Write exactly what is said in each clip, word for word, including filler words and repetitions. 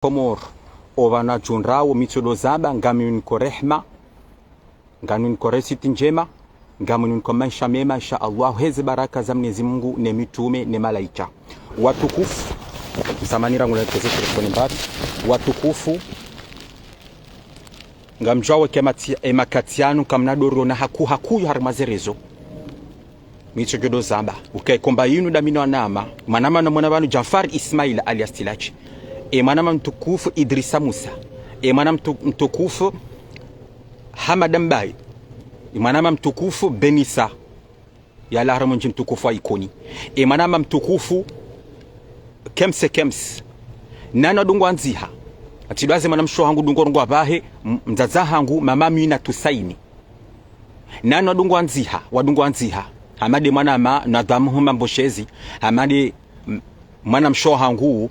Komori, opvanu djundrawo, mi tsodo zamba, ngamniko rehma, ngamniko resiti ndjema, ngamniko maesha mema, insha Allah, heze baraka za Mwenyezi Mungu, ne mitume, ne malaika. Watukufu, msamahani rangu na teze telefoni mbali. Watukufu, ngamdjuwa ke mati-, e makati yanu kamna doriona haku hakuyo harimwa ze réseaux. Mi tsodo zamba, uka e komba yinu ndami no wanama, mwanama na mwana pvanu Djanfar Ismail alias Tilachi. E mwanama mtukufu Idrissa Musa. E mwana mtu-, mtukufu Hamada Mbaye. E mwanama mtukufu Benissa. Yalawa harimwa mdji mtukufu wa Ikoni. E mwanama mtukufu Kems Kems. Nani wadungu wandziha? Atsidwaze mwanamshe hangu dungo rongowa pvahe, m-, mdzadze hangu, mama Amina Tusaini. Nani wadungu wandziha, wadungu wandziha. Hamade mwanama, na dhamu huma mboshezi. Hamade, m-, mwanamshe hangu,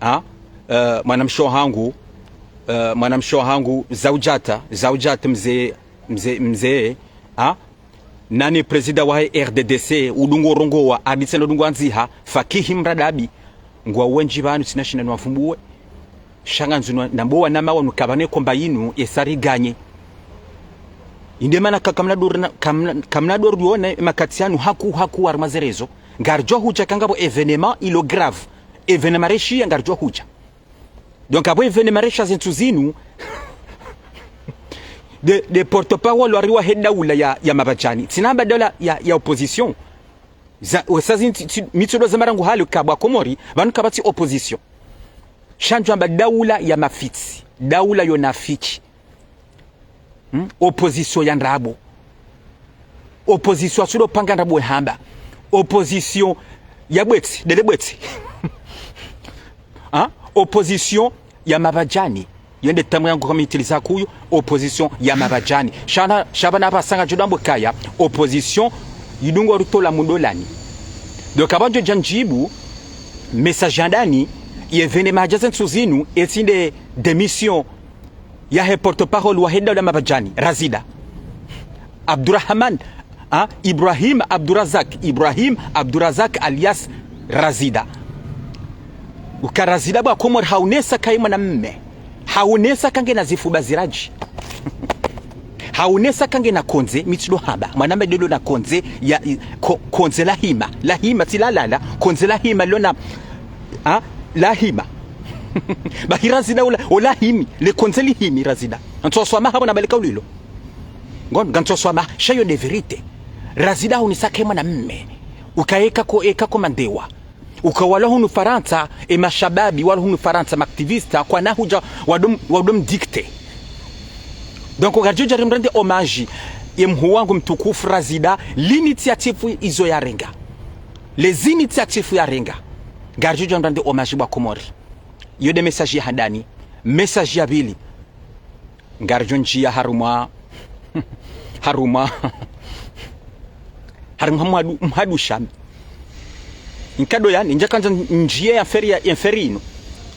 ha? Eh, mwanamshe hangu, eh, mwanamshe hangu, Zaujata, Zaujata mze, mze, mze, ha? Nani président wa R D D C, udungo rongowa, aditse no dungu wandziha, Fakihi Mradabi, ngwa wendji pvanu tsina shinda niwafumbuwe. Sha ngamdjo namba wanama wanu kapvana e komba yinu, esa riganye. Inde mana ka-, kamna dor-, na-, kamna, kamna doriona e makati yanu haku, haku harimwa ze réseaux. Ngaridjo hudja kangapvo événement ilo grave. Événement reshiya ngaridjo hudja. Donc, apvo événement reshiya ze ntsu zinu, nde, nde porte-parole wari wahe daula ya, ya Mabadjani. Tsinamba daula ya, ya opposition. Za, wesa zin-, tsi, tsi, mi tsodo zamba rangu hale uka bo Wakomori, pvanu kapvatsi opposition. Sha ndjo amba daula ya mafitsi, daula yo nafitsi. Hmm? Opposition ya ndrabo. Opposition atsudo panga ndrabo hamba. Opposition ya bwetsi, ndele bwetsi. Ha? Opposition ya Mabadjani. Yo nde terme yangu kamwe nitiliza kuyo, opposition ya Mabadjani. Sha na, sha pvanu pvasa ngamdjo damba kaya, opposition yidungo rutola mundolani. Donc, apvo ndjo djandjibu, message ya ndani, ye événement hadja ze ntsu zinu, etsinde démission yahe porte-parole wahe daula Mabadjani, Razida. Abdurahman, ha? Ibrahim Abdurazak, Ibrahim Abdurazak alias Razida. Uka Razida bo Wakomori haonesa kaye mwanamme. Haonesa ka ngena zifuba ziradji. Haonesa ka ngena kondze, mi tsido hamba. Mwanamme ndelo na kondze, ya, i-, ko-, kondze la hima. La hima, tsi la lala. Kondze la hima, lona, ha? La hima. Bahi Razida ola, ola himi. Le kondze li himi Razida. Ntsoswama hapvo na balika ulilo. Ngon, ngantsoswama, sha yo nde vérité. Razida haonesa kaye mwanamme. Uka eka ko, eka ko mandewa. Uka walo hunu Farantsa, e mashababi, walo hunu Farantsa, ma activistes, kwana hudja, wado m-, wado mdicter. Donc, ngaridjo dja rimrende hommage, ye mhuu wangu mtukufu Razida, l'initiative izo yarenga. Les initiatives yarenga. Ngaridjo dja rimrende hommage bo Wakomori. Yo nde message ya handani. Message ya pvili. Ngaridjo ndjiya harumwa, harumwa, harumwa mhadu, mhadu shami. Nkado yani, ndjakandza ndjiye ye affaire ya, ye affaire inu.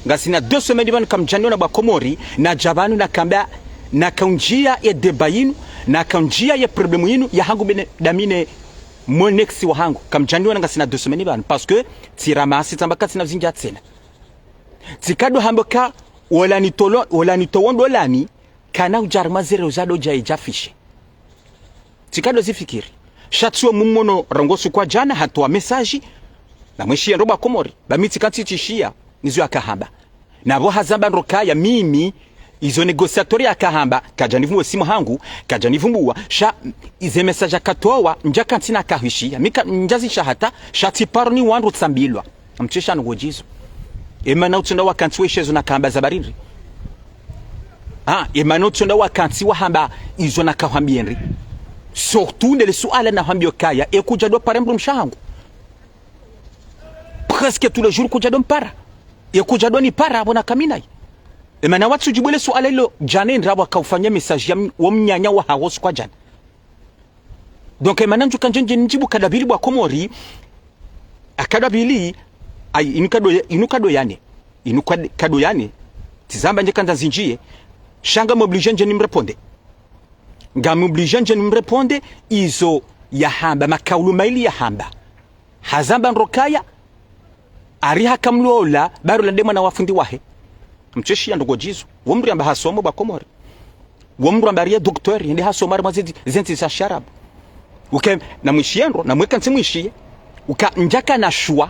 Ngasina deux semaines pvanu kamdjaniona bo Wakomori, nadja pvanu nakamba, nakaundjiya ye débat inu, nakaundjiya ye problème inu, ya hangu bene ndami ne mon ex wa hangu. Kamdjaniona ngasina deux semaines pvanu, parce que tsiramasi tsamba katsina zindji tsena. Tsikado hamba ka, wola nitolo, wola nitowo ndolani, kana udja harimwa ze réseaux zado dja idja afficher. Tsikado zifikiri. Sha tsiwo mumono rangu suku wa djana hatowa message, na mwishiya ndro bo Wakomori. Ba mi tsika ntsitsishiya, nizo yakahamba. Na pvo hazamba ndro kaya mimi, izo négociateur yakahamba, kadja nivumbuwa simu hangu, kadja nivumbuwa, sha, ize message yakatowa, ndjaka ntsina kahishiya. Mi ka, ndjazisha hata, sha tsi paro ni wandru tsambilwa. Amtshesha nungo djizo. Emana utsonda wakantsi weshezo nakamba za barindri. Ah, emana utsonda wakantsi wahamba izo nakahwambiye ndri. Surtout ndele suala nahwambiyo kaya, e kudja do pare mdrumshe hangu. Presque tous les jours kudja do mpara. E kudja do nipara, abona kaminayi. Emana watsudjibu le suala ilo, djana ndra wakaufanya message ya m-, wo mnyanya wa hawo suku wa djana. Donc, emana ndjuka ndje ndje ndjibu kadabili bo Wakomori, akadabili, ayi, inu kado ya-, inu kado yane, inu kad-, kado yane, tsizamba ndje kandza zindjiye, sha ngam obligé ndje nimrépondre. Ngam obligé ndje nimrépondre, izo yahamba, makaulu mayili yahamba. Hazamba ndro kaya, ari hakamlola, baro la nde mwana wa fundi wahe. Mtsushiya ndrongoo djizo. Wo mdru yamba hasoma bo wa Komori. Wo mdru yamba riye docteur, yende hasoma harimwa zentsi, zentsi za shiarabu. Uke, namwishiye ndro, namweka ntsi mwishiye. Uka ndjaka na shuwa.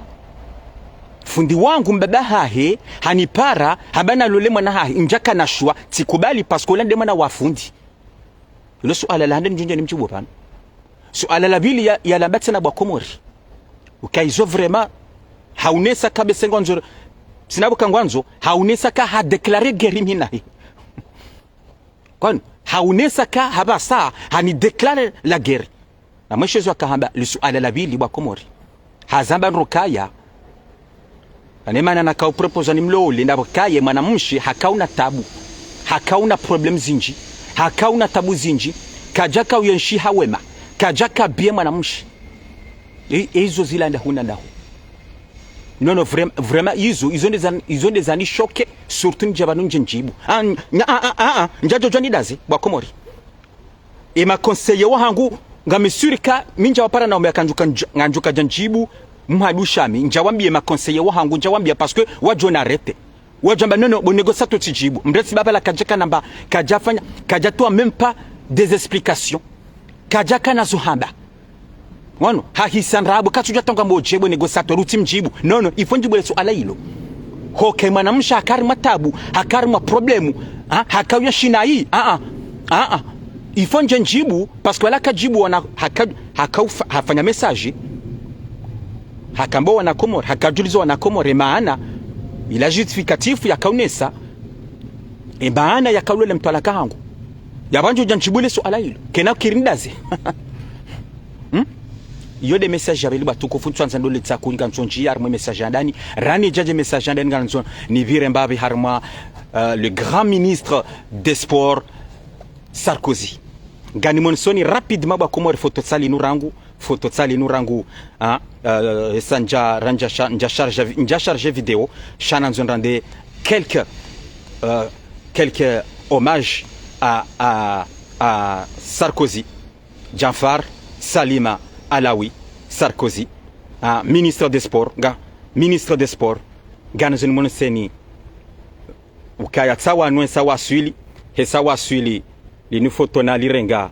Fundi wangu mbaba hahe, hanipara, hamba nalole mwana hahe, ndjaka na shuwa, tsikubali parce que ola nde mwana wa fundi. Ilo suala la handa nidjo ndja nimdjibu pvanu. Suala la pvili ya, yalamba tsena bo wa Komori. Uka izo vraiment, haonesa ka bese ngwandzo, tsina bo ka ngwandzo, haonesa ka ha déclarer guerre mi nahe. Kwani, haonesa ka hapvasa, hani déclarer la guerre. Namweshezo akahamba, li suala la pvili bo wa Komori. Hazamba ndro kaya. Ane mana naka uproposer nimlole, ndapvo kaya mwanamshe, haka una tabu. Haka una problèmes zindji. Haka una tabu zindji. Kadjaka uyenshi ha wema. Kadjaka bien mwanamshe. E, e izo zila ndahu na ndahu. Non, non, vraiment, vraiment, izo, izo nde zan-, izo nde zani choqué, surtout ndja pvanu ndje ndjibu. Ah, n-, ah, ah, ah, ah, ndjadjo djwa nidaze, bo wa Komori. E ma conseillers wahangu, ngami sûr ka, mi ndjawapara na umbe kandjuka ndj-, ngandjuka dja ndjibu, mhadusha mi, ndjawambiye ma conseillers wahangu, ndjawambiya parce que wadjo na arrêter. Wadjo amba non, non, bo négociateur tsidjibu. Mdru tsi baba la kadjaka namba, kadjafanya, kadjatoa même pas des explications. Kadjaka na zo hamba. Wanu, hahisa ndrabo, katsudja tonga mbo dje bo négociateur, utsi mdjibu. Non, non, il faut ndjibu le suala ilo. Hoke mwanamshe haka harimwa tabu, haka harimwa problème, ha, haka uyenshi nayi, ah, ah, ah, ah. Il faut ndje ndjibu, parce que wala kadjibu wana, haka, haka ufa-, hafanya message. Haka amba wana Komori, haka djuliza wana Komori, e maana, ila justificatif yaka onesa, e maana yaka ulole mtwalaka hangu. Yapvo ndjo dja ndjibu le suala ilo. Kena kiri nidaze. Hmm? Iyo nde message ya pvili bo watukufu, ntswandza ndole tsaku ngandzo ndjiye harimwa e message ya ndani. Rani djadje message ya ndani ngandzo nipvire mbapvi harimwa, euh, le grand ministre des sports, Sarkozy. Ngani monesoni rapidement bo wa Komori foto tsali nu rangu, foto tsali nu rangu, ah, euh, esa ndja, randja sha-, ndja charge vi-, ndja charge vidéo, sha nandzo nrande quelques, euh, quelques hommages à, à, à Sarkozy. Djanfar Salima Alawi Sarkozy, ah, ministre des sports, nga, ministre des sports, ngani zoni moneseni, ukaya tsawa nwe sa waswili, hesa waswili, linu foto nalirenga,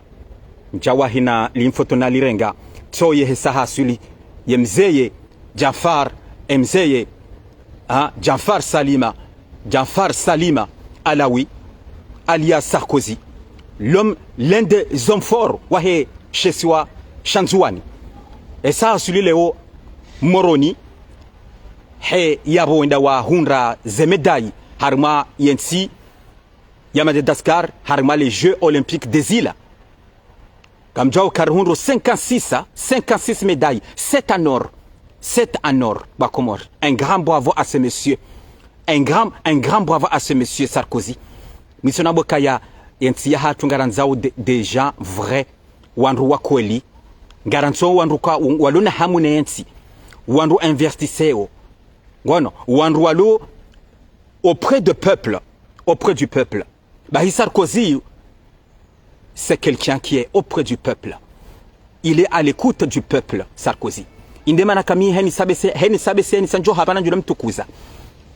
ndjawa hina linu foto nalirenga, tsoye hesa haswili, ye mzeye, Djanfar, e mzeye, ah, Djanfar Salima, Djanfar Salima Alawi, alias Sarkozy, l'homme, l'un des hommes forts wahe she isiwa sha Ndzuwani. Esa haswili leo Moroni, he yapvo wenda wahundra ze médailles harimwa yentsi ya Madagascar, harimwa les Jeux Olympiques des Îles. Kamdjwao karihundru cinquante-six, cinquante-six médailles, sept en or. Sept en or, bo wa Komori. Un grand bravo à ce monsieur. Un grand, un grand bravo à ce monsieur Sarkozy. Mi tsona bo kaya, yentsi yahatru ngarandzao de, des gens vrais, wandru wa kweli. Ngarandzo wandru ka, walona hamu ne yentsi. Wandru investisseurs. Ngono, wandru walo auprès de peuple, auprès du peuple. Bahi Sarkozy, c'est quelqu'un qui est auprès du peuple. Il est à l'écoute du peuple, Sarkozy. Inde mana kami heni sabese, heni sabese, heni sandjo hapvana ndjula mtukuza.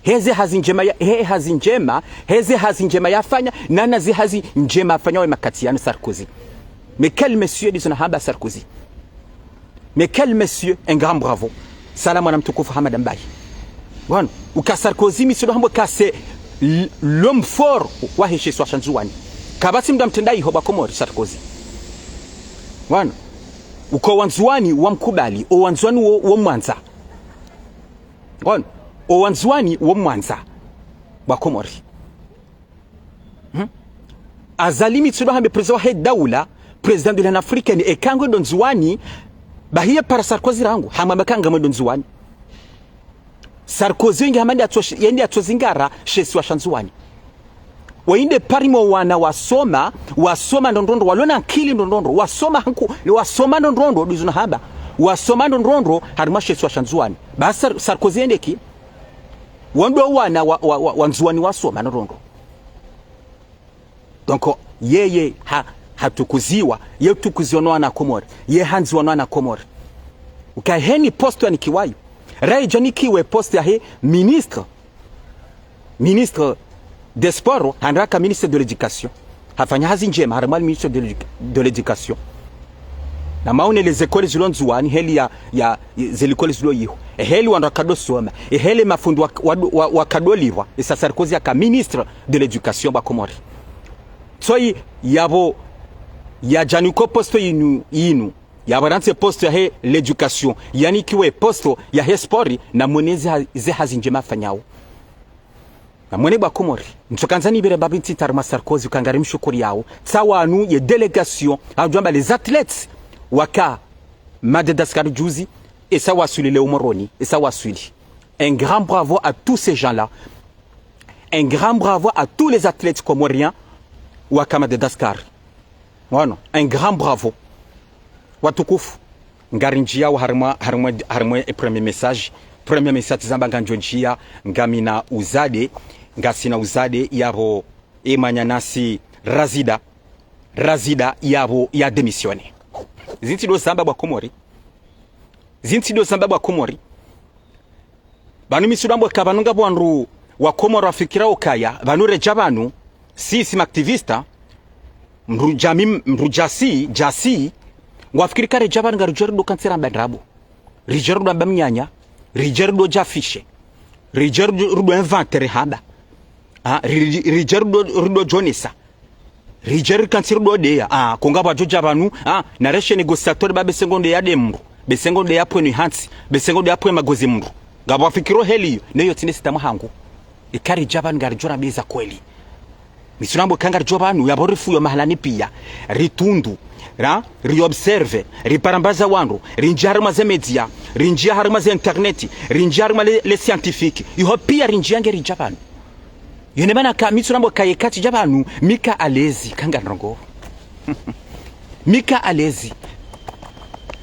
Heze hazi ndjema ya, he hazi ndjema, heze hazi ndjema yafanya, nana ze hazi ndjema afanya we makati yanu Sarkozy. Mais quel monsieur, ndizo nahamba Sarkozy. Mais quel monsieur, un grand bravo. Salama mwana mtukufu Hamada Mbaye. Bon, uka Sarkozy, mi tsudo hamba ka c'est l-, l'homme fort wahe she isiwa sha Ndzuwani. Kapvatsi mdru amtrenda iho bo wa Komori Sarkozy. Bon, uka o Wandzuwani wamkubali, o Wandzuwani wo, womwandza. Bon, o Wandzuwani womwandza, bo wa Komori. Hmm? Azali mi tsudo hambe président wahe daula, président de l'Union africaine, eka ngwendo Ndzuwani, bahi ye para Sarkozy rangu, hamwamba ka ngamwendo Ndzuwani. Sarkozy nge hama nde atso-, yende atso zingara she isiwa sha Ndzuwani. Wende parmi o wana wasoma, wasoma ndrondrondro, walona nkili ndrondrondro, wasoma hanku, wasoma ndrondrondro, ndizo nahamba, wasoma ndrondrondro, harimwa she isiwa sha Ndzuwani. Ba Sar-, Sarkozy yende ki? Wandru wana wa, wa, wa, wa Ndzuwani wasoma ndrondrondro. Donc, yeye ha, hatukuziwa, ye tukuziwa no wana Komori, ye handziwa no wana Komori. Uka heni poste yanikiwayo. Raidja nikiwe poste yahe ministre. Ministre des Sports, handa haka ministre de l'Éducation. Hafanya hazi ndjema, harimwa le ministre de l'Éduc-, de l'Éducation. Na maone les écoles zilo Ndzuwani, heli ya, ya, ze likoli zilo yiho. Heli wandru wakado soma. Heli mafundi wa, wa, wa, wakado lipvwa. Esa Sarkozy haka ministre de l'Éducation ba Komori. Tsoyi yapvo yadjaniko poste yinu, yinu. Yapvo rantsi poste yahe l'éducation. Yanikiwe poste yahe sport na mwone ze ha-, ze hazi ndjema hafanyao. Na mwone ba Komori. Ntsokandza nipvire mbapvi ntsi harimwa Sarkozy, uka ngari mshukuriyao. Tsa wanu ye délégation, hadjwamba les athlètes, waka Madagascar juzi, esa waswili leo Moroni, esa waswili. Un grand bravo à tous ces gens-là. Un grand bravo à tous les athlètes comoriens, waka Madagascar. Wano, un grand bravo. Watukufu, ngari ndjiya wa harimwa, harimwa, harimwa e premier message. Premier message zamba nganjo ndjiya, ngamina uzade, ngasina uzade, yapvo e mwananyasi Razida, Razida yapvo ya démissionner. Zintsi ndo zamba ba Komori. Zintsi ndo zamba ba Komori. Pvanu mi tsi udjwamba ka pvanu ngapvo wandru wa Komori wafikira ukaya, pvanu redja pvanu, sisi ma activistes, mdru djami, mdru djasi, djasi, ngwafikiri ka redja pvanu ngaridjo ridjo kantsi ramba ndrabo. Ridje ridjo amba mnyanya, ridje ridjo dja afficher, ridje ridjo, ridjo inventer hamba. Ah, ri-, ri-, ridje ridjo, ridjo djonesa. Ridje rikantsi ridjo deya. Ah, ko ngapvo wadjo dja pvanu. Ah, na reshe négociateur ba bese ngo ndeya de mdru. Bese ngo ndeya pvwe ni hantsi. Bese ngo ndeya pvwe magozi mdru. Ngapvo wafikiro heli yo. Neyo tsi nde sitamu hangu. Ika ridja pvanu ngaridjo ramba ze kweli. Mi tsi udjwamba ka ngaridjo pvanu, yapvo rifuyo mahalani piya. Ritundu. Ra, ri observe. Riparambaza wandru. Rindjiya harimwa ze média. Rindjiya harimwa ze internet. Rindjiya harimwa le, le scientifique. Iho piya rindjiya nge ridja pvanu. Yo nde mana ka, mi tsi udjwamba ka yeka tsidja pvanu, mi ka à l'aise, ka ngandrongo. Mi ka à l'aise.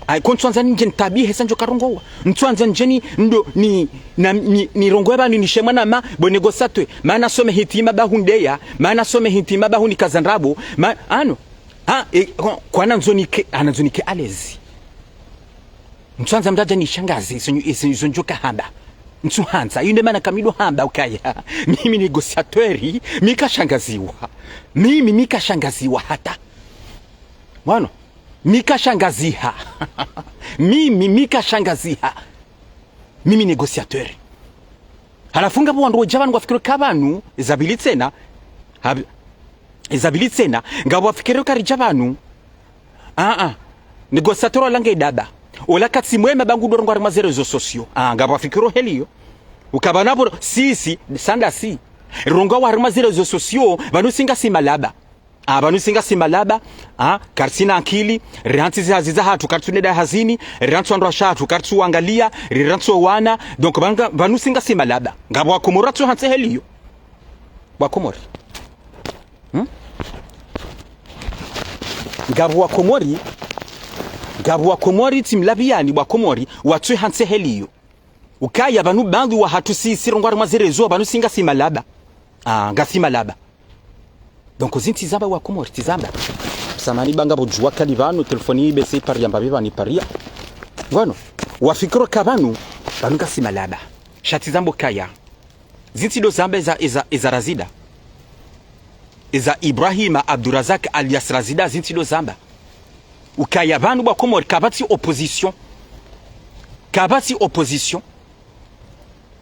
Ayi, ko ntsuandza nidje nitabihe sa ndjo karongowa. Ntsuandza nidje ni, ndo, ni, na, ni, nirongowe pvanu nishemwa na ma, bo négociateur. Mana some hitima ba hundeya, mana some hitima ba hunikaza ndrabo, ma, ano. Ah, e, ko, kwana ndzo nike, ana ndzo nike à l'aise. Ntsuandza mdru adja nishangaze, izo, izo, izo ndjo kahamba. Ntsuhandza, yo nde mana ka mi ndo hamba ukaya. Mimi négociateur, mi ka shangaziwa. Mimi, mi ka shangaziwa hata. Wano, mi ka shangaziha. Mimi, mi ka shangaziha. Mimi négociateur. Halafu ngapvo wandru wadja pvanu ngwafikiri ka pvanu, eza pvili tsena, hab-, eza pvili tsena, ngapvo wafikiri ka ridja pvanu, ah, ah, négociateur ola nge daba. Ola katsi mwema ba ngu ndo rongowa harimwa ze réseaux sociaux. Ah, ngapvo wafikiro heli yo. Uka pvanu pvo, si, si, sanda si. Rongowa wa harimwa ze réseaux sociaux, pvanu si ngasi malaba. Ah, pvanu si ngasi malaba, ah, karitsina ankili, rantsi ze hazi zahatru, karitsu nenda hazini, rantsi wandru washe hatru, karitsu wangaliya, rantsi wana, donc pvanu nga-, pvanu si ngasi malaba. Ngapvo wa Komori watsu hantsi heli yo. Wa Komori. Hmm? Ngapvo wa Komori, ngapvo wa Komori tsi mlapviyani wa Komori, watsu hantsi heli yo. Ukaya pvanu baadhwi wahatru si, si rongowa harimwa ze réseaux, pvanu si ngasi malaba. Ah, ngasi malaba. Donc, zintsi zamba wa Komori, tsi zamba. Samahani ba ngapvo djuwa kali pvanu, telefoni yi bese ipariya mbapvi pvanu ipariya. Wano, wafikiro ka pvanu, pvanu ngasi malaba. Sha tsi zamba ukaya. Zintsi ndo zamba eza, eza, eza Razida. Eza Ibrahima Abdurazak alias Razida, zintsi ndo zamba. Ukaya pvanu ba Komori, kapvatsi opposition. Kapvatsi opposition.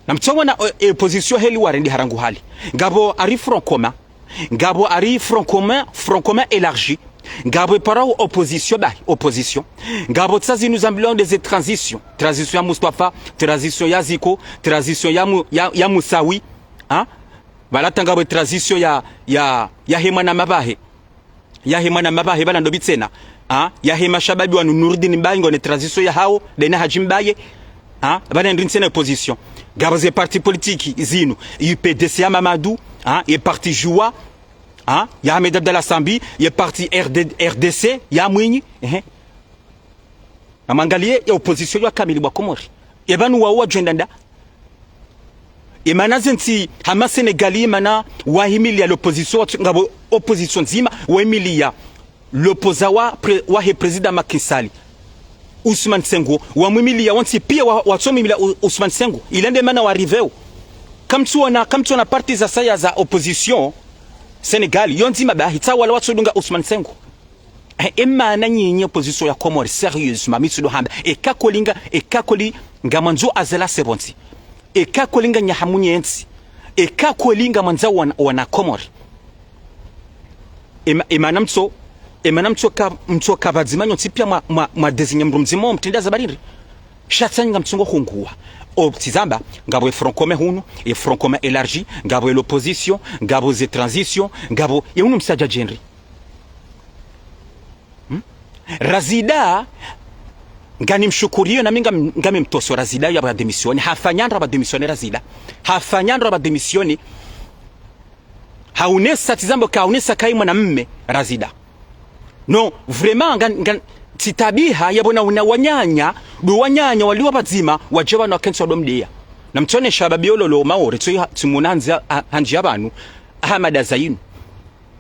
Na mtsongwe na, eh, opposition heli warendi harangu hali. Ngapvo ari Front Commun. Ngapvo ari Front Commun, Front Commun élargi. Ngapvo iparao opposition bahi, opposition. Ngapvo tsa zinu zambilwao nde ze transition. Transition ya Mustafa, transition ya Ziko, transition ya Mu-, ya, ya Musawi. Ha? Pvala tsa ngapvo transition ya, ya, yahe mwananya Mbahe. Yahe mwananya Mbahe pvala ndo pvi tsena. Ha? Yahe mashababi wanu Nurdin Mbaye ngwone transition yahao, dena Hadji Mbaye. Ha? Pvala ndo tsena opposition. Ngapvo ze parti politique zinu. U P D C ya Mamadou. Ha? Ye parti Juwa. Ha? Ya Ahmed Abdallah Sambi. Ye parti R D, R D C ya Mwinyi. Ehe. Namwangaliye ye opposition ya kamili ba Komori. E pvanu wao wadjo enda nda. E mana zentsi hama Sénégal, e mana wahimiliya l'opposition, watsu, ngapvo opposition ndzima, wahimiliya l'opposant wa pre-, wahe président Macky Sall. Ousmane Sonko, wamwimiliya wontsi piya wa, watsu mwimiliya U-, Ousmane Sonko. Ile nde mana wa arrivé o. Kamtsuona, kamtsuona parti za saya za opposition Sénégal, yo ndzima bahi, tsi wala watsudunga Ousmane Sonko. Eh, e mana nyinyi opposition ya Komori, sérieusement, mi tsudo hamba, eka kweli nga, eka kweli ngamwandzo Azali, c'est bon. Eka kweli nganyina hamu ne ntsi. Eka kweli ngamwandzo wana, wana Komori. E ma-, e mana mtso, e mana mtsoka, mtsoka pvadzima nyontsi pia mwa, mwa, mwa désigner mdru mdzima wo mtrende za barindi. Sha tsi nyi ngamtsungo hunguwa. O tsi zamba, ngapvo e Front Commun hunu, e Front Commun élargi, ngapvo e l'opposition, ngapvo ze transition, ngapvo, ye hunu msadja djendri. Hmm? Razida, nganimshukuriyo na mi ngam-, ngamimtoso Razida yapvo ya démissionner. Hafanya ndro yapvo démissionner Razida. Hafanya ndro yapvo démissionner. Haonesa, tsi zamba ka haonesa kayi mwanamme Razida. Non, vraiment, ngan-, ngan-, tsi tabiha yapvo na una wananya, ndo wananya waliwa pvadzima, wadje pvanu wakentsi wado mdeya. Na mtsone shababi ololo Maore, tso ha-, tsi muna handzi ha-, ha-, handzi ya pvanu, Ahamada Zainu.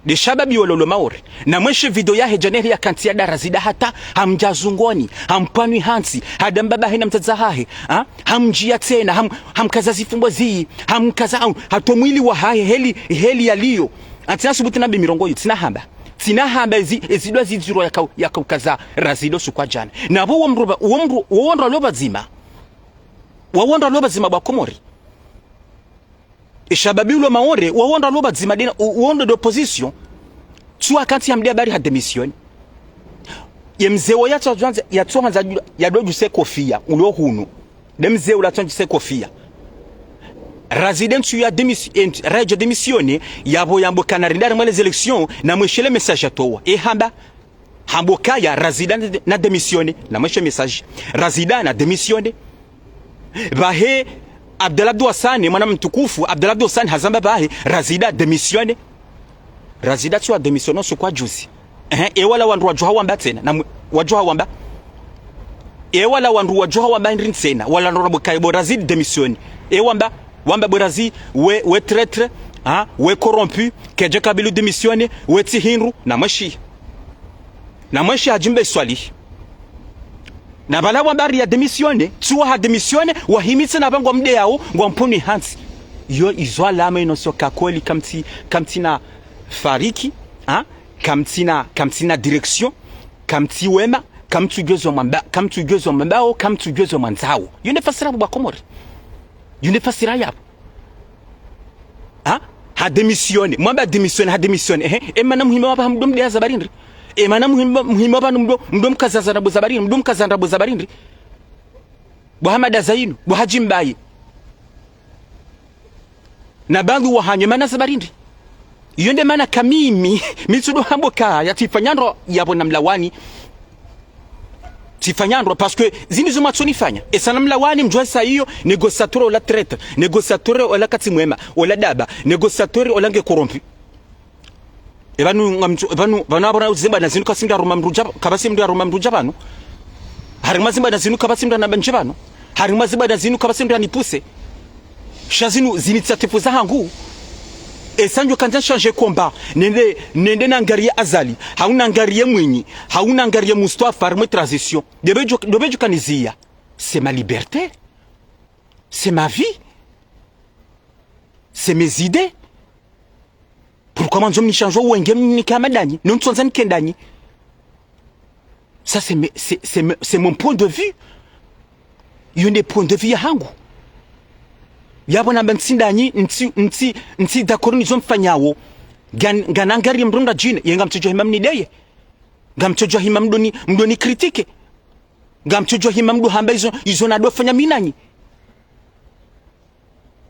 Nde shababi ololo Maore. Na mweshe video yahe djana heli ya kantsi ya da Razida hata, hamdja zungoni, hampvanwi hantsi, hada mbaba hahe na mdzadze hahe, ha? Hamdjiya tsena, ham-, hamkaza zifumbo ziyi, hamkaza, ham-, hata o mwili wahahe, heli, heli yaliyo. Ntsina subuti nambe mirongo yi, tsina hamba. Tsina hamba ezi, ezi ndo zidziro yaka-, yakaukaza Razida usiku wa djana. Na pvo uwo mdru pva-, uwo mdru, uwo wandru walo pvadzima. Uwo wandru walo pvadzima pvwa Komori. E shababi ulo Maore, uwo wandru walo pvadzima ndena, u-, uwo ndo opposition. Tsi wakantsi ya mdeya bari ha démissionner. Ye mze wo yatso-, yatsohandza, yadodjuse kofiya, ulo hunu. Nde mze ula tsohandjise kofiya. Razida ntsu ya démis-, ent-, radjo démissionner, yapvo yambo kana ridari mwa les élections, na mweshe le message yatowa. E hamba, hambo kaya, Razida na, na démissionner, na mweshe message. Razida na démissionner. Pvahe, Abdallah Abdou Hassane, mwana mtukufu, Abdallah Abdou Hassane hazamba pvahe, Razida démissionner. Razida tsi wa démissionner usiku wa juzi. Ehe, e wala wandru wadjuha wamba tsena, na mwe-, wadjuha wamba. E wala wandru wadjuha wamba ndri tsena, wala ndo rabo kayi bo Razida démissionner. E wamba, wamba bo Razida, we, we traître, ha, we corrompu, kedje kabili démissionner, we tsi hindru, na mweshi. Na mweshi hadjimbe swali. Na pvala wamba ri ya démissionner, tsi wa ha démissionner, wahimitse na pvangwa mdeyao, ngwampvunwi hantsi. Yo izo alama ino sio ka kweli kamtsi, kamtsina fariki, ha? Kamtsina, kamtsina direction, kamtsi wema, kamtsudjuwa zo mwamba, kamtsudjuwa zo mwambao, kamtsudjuwa zo mwandzao. Yo nde fasira pvo pvwa Komori. Yo nde fasira yapvo. Ha? Ha démissionner. Mwamba démissionner, ha démissionner. Ehe. E mana muhima wapva mdo mdeya za barindri. E mana muhima, muhima wapva mdo, mdo mkaza za ndrabo za barindri. Mdo mkaza ndrabo za barindri. Bo Ahamada Zainu. Bo Hadji Mbaye. Na baadhwi wahanyu mana za barindri. Yo nde mana ka mimi, mi tsudo hambo kaya tsifanya ndro yapvo na mlawani. Tsifanya ndro, parce que zini zo mwatsonifanya. Esa na mlawani mdjuwa sa iyo, négociateur ola traître, négociateur ola katsi mwema, ola daba, négociateur ola nge corrompu. E pvanu ngamtsu-, e pvanu, pvanu apvo na zimba na zinu kapvatsi mdru aruma mdru dja, kapvatsi mdru aruma mdru dja pvanu. Harimwa zimba na zinu kapvatsi mdru anamba ndje pvanu. Harimwa zimba na zinu kapvatsi mdru anipuse. Sha zinu, zini tsatifu zahangu. Esa ndjo kandza changer combat. Nende, nende nangariye Azali. Hau nangariye Mwinyi. Hau nangariye Mustafa harimwa transition. Ndopvo djo, ndopvo djo kaniziya. C'est ma liberté. C'est ma vie. C'est mes idées. Pourquoi mwandzo mnichanger wenge mnike hama ndanyi, no ntsondza nike ndanyi? Ça, c'est me-, c'est, c'est me-, c'est mon point de vue. Yo nde point de vue yahangu. Yapvo namba ntsi ndanyi, ntsi, ntsi, ntsi d'accord nizo mfanyao. Ngan-, nganangariye mdru ndadjine, ye ngamtsodjo hima mnideye. Ngamtsodjo hima mdoni, mdoni critiquer. Ngamtsodjo hima mdo hamba izo, izo nado fanya mi nanyi.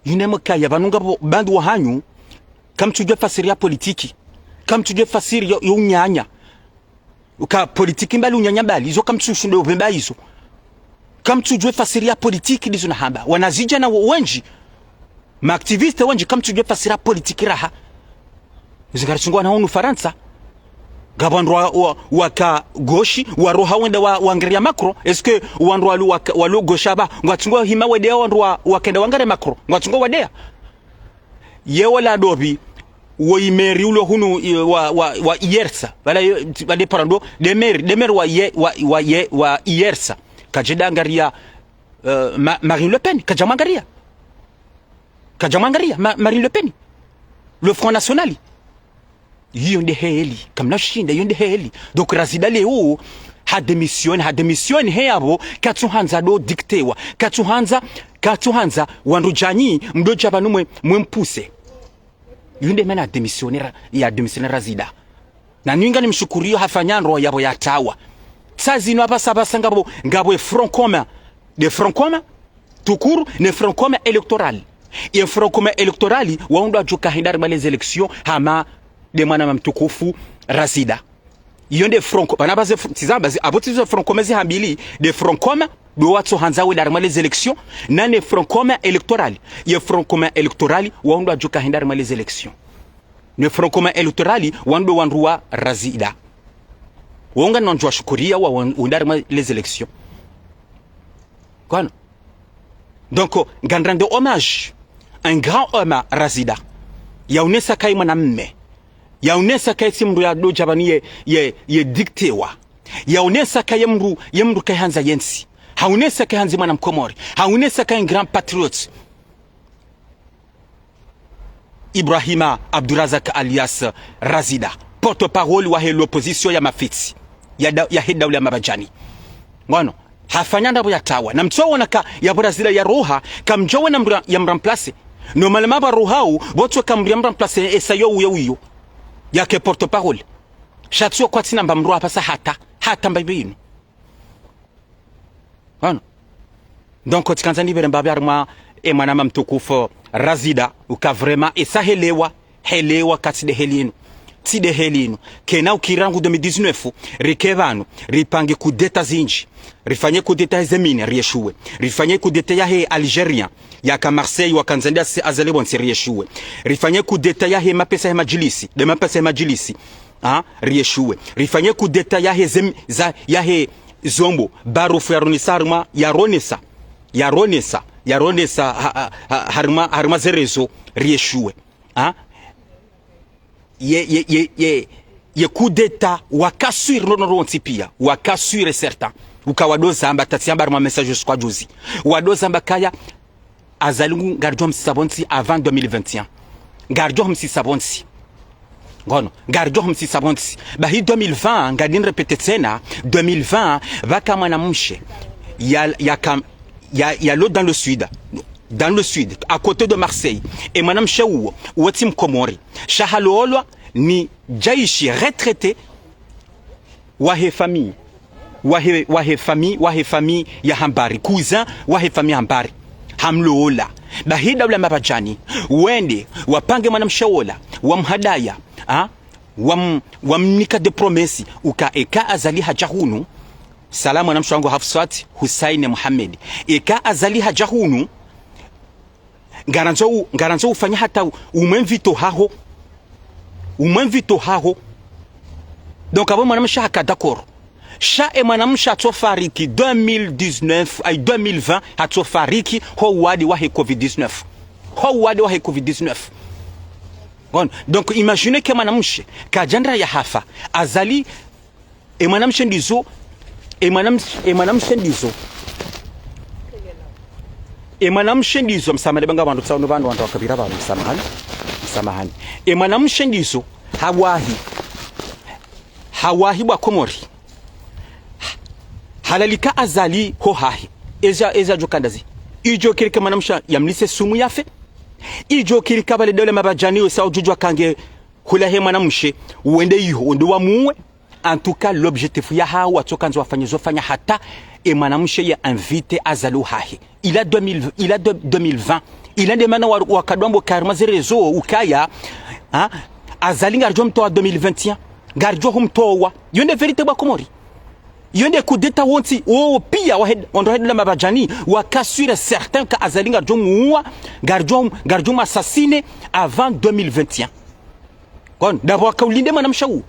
Yo nde mkaya pvanu ngapvo baadhwi wahanyu, kamtsudjuwa fasiri ya politiki. Kamtsudjuwa fasiri yo, yo unyanya. Uka politiki mbali unyanya mbali, izo kamtsushindo upvemba izo. Kamtsudjuwa fasiri ya politiki ndizo nahamba. Wanazidjana wo-, wendji. Ma activistes wendji kamtsudjuwa fasiri ya politiki raha. Izo ngaritsungo wana hunu Farantsa. Ngapvo wandru wa, wa, waka gauche, waroha wende wa, wangariya Macron. Est-ce que wandru walo waka, walo gauche apva, ngwatsungo hima wadeya wandru wa, wakenda wangariya Macron? Ngwatsungo wadeya. Ye wala ndopvi, wo imeri ulo hunu, i, wa, wa, wa Iersa. Pvala yo, pvale parando, nde maire, nde maire wa ye, wa, wa ye, wa Iersa. Kadjenda angariya, euh, Ma-, Marine Le Pen, kadja mwangariya. Kadja mwangaria, Ma-, Marine Le Pen. Le Front National. Iyo nde heli, kamna shinda, iyo nde heli. Donc, Razida leo, ha démissionné, ha démissionné he yapvo, katsuhandza ndo dicté wa, katsuhandza, katsuhandza, wandru djanyi, mdodja pvanu mwe, mwe mpuse. Iyo nde mana démissionné Ra-, ya démissionné Razida. Na nyi ngamshukuruo hafanya ndro yapvo yatawa. Tsi zinu apvasa apvasa ngapvo, ngapvo e Front commun. Nde Front commun, tout court, ne Front commun électoral. Ye Front commun électoral, wao ndo wadjoka henda harimwa les élections, hama nde mwananya mtukufu Razida. Iyo nde Front co-, pvanu apvaze fr-, tsi zamba zi-, apvo tsi zo Front commun zi hambili, nde Front commun, ndo watsohandza wende harimwa les élections, na ne Front commun électoral. Ye Front commun électoral, wao ndo wadjoka henda harimwa les élections. Ne Front commun électoral, wao ndo wandru wa Razida. Wao ngwandjo washukuria wa, wa, wende harimwa les élections. Kwano. Donc, ngamrende hommage. Un grand homme à Razida. Yaonesa kaye mwanamme. Yaonesa kaye tsi mndru yadodja pvanu ye, ye, ye dicté wa. Yaonesa kaye mndru, ye mndru kahandza yentsi. Haonesa kahandzi mwana Mkomori. Haonesa kaye un grand patriote. Ibrahima Abdourazak alias Razida, porte-parole wahe l'opposition ya mafitsi, ya da-, yahe daula ya Mabadjani. Ngono, hafanya ndapvo yatawa. Na mtsuona ka yapvo Razida yaroha, kamdjowona mndru ya mremplacer. Normalement pvarohao, pvotsu ka mndru ya mremplacer, esa yo uyo uyo. Yake porte-parole. Sha tsuo kwatsina mba mndru apvasa hata, hata mba inu. Ngono. Donc, tsikandza nipvire mbapvi harimwa e mwananya mtukufu Razida, uka vraiment, esa helewa, helewa ka tsi nde heli inu. Tsi nde heli inu. Kena ukiri rangu deux mille dix-neuf, rike pvanu, ripange coup d'État zindji. Rifanye coup d'État yahe ze mine, riéchoué. Rifanye coup d'État yahe Algérien, yaka Marseille, wakandza nde asi-, Azali pvontsi, riéchoué. Rifanye coup d'État yahe mapesa yahe madjilisi, nde mapesa yahe madjilisi. Ah, riéchoué. Rifanye coup d'État yahe zem-, za, yahe Zombo, Barouf yaronesa harimwa, yaronesa, yaronesa, yaronesa, ha, ha, ha, harimwa, harimwa ze réseaux, riéchoué. Ah? Ye, ye, ye, ye, ye coup d'État, waka sûr, no, no, no, wontsi pia, waka sûr et certain. Uka wado zamba, tatsiamba harimwa message usiku wa juzi. Wado zamba kaya, Azali ngu ngaridjo msisa pvontsi avant deux mille vingt et un. Ngaridjo msisa pvontsi. Ngono, ngaridjo msisa pvontsi. Bahi deux mille vingt, ngadi nirépété tsena, deux mille vingt, pvaka mwanamshe, ya, ya kam-, ya, yalo dans le sud, dans le sud, à côté de Marseille. E mwanamshe uwo, uwo tsi Mkomori. Sha halolwa ni djaishi retraité, wahe famille, wahe, wahe famille, wahe famille ya Hambari, cousin wahe famille Hambari, hamlola. Bahi daula Mabadjani, wende, wapange mwanamshe wola, wamhadaya, ha? Wam-, wamnika des promesses, uka eka Azali hadja hunu, salamu mwanamshe wangu Hafsat Hussein Mohamed. Eka Azali hadja hunu, ngarandzo u-, ngarandzo ufanya hata u-, umwe mvito haho. Umwe mvito haho. Donc, apvo mwanamshe haka d'accord. Sha e mwanamshe hatsofariki deux mille dix-neuf, ay, deux mille vingt, hatsofariki ho wade wahe covid dix-neuf. Ho wade wahe covid dix-neuf. Bon, donc, imaginez que mwanamshe, kadjandra ya hafa, Azali, e mwanamshe ndizo, e mwanam-, e mwanamshe ndizo. E mwanamshe ndizo, msamahani, banga wandru, tsaunu wandru, wandru wakapvira wandru, msamahani, msamahani. E mwanamshe ndizo, hawahi, hawahi wa Komori. Halalika Azali ho hahe. Eza, eza djo kandazi. Idjo kiri ka mwanamshe yamlise sumu yafe. Idjo kiri ka pvale daula Mabadjani wesa udjudjwa kange hula he mwanamshe, wende iho, wende wamuwe. En tout cas, l'objectif yahawo, watsokandza wafanye zo fanya hata e mwanamshe ya invité Azali ho hahe. Il a deux mille, il a deux, deux mille vingt. Il a nde mana wa, wakadwambo harimwa ze réseaux ukaya, ha? Azali ngaridjo mtowa deux mille vingt et un. Ngaridjo humtowa. Yo nde vérité wa Komori. Yo nde coup d'État wontsi, wo pia wahe, wandru wahe daula Mabadjani, waka sûr et certain ka Azali ngaridjo muwa, ngaridjo, ngaridjo mu assassiner avant deux mille vingt et un. Kon, d'abord, ka ulinde mwanamshe wu.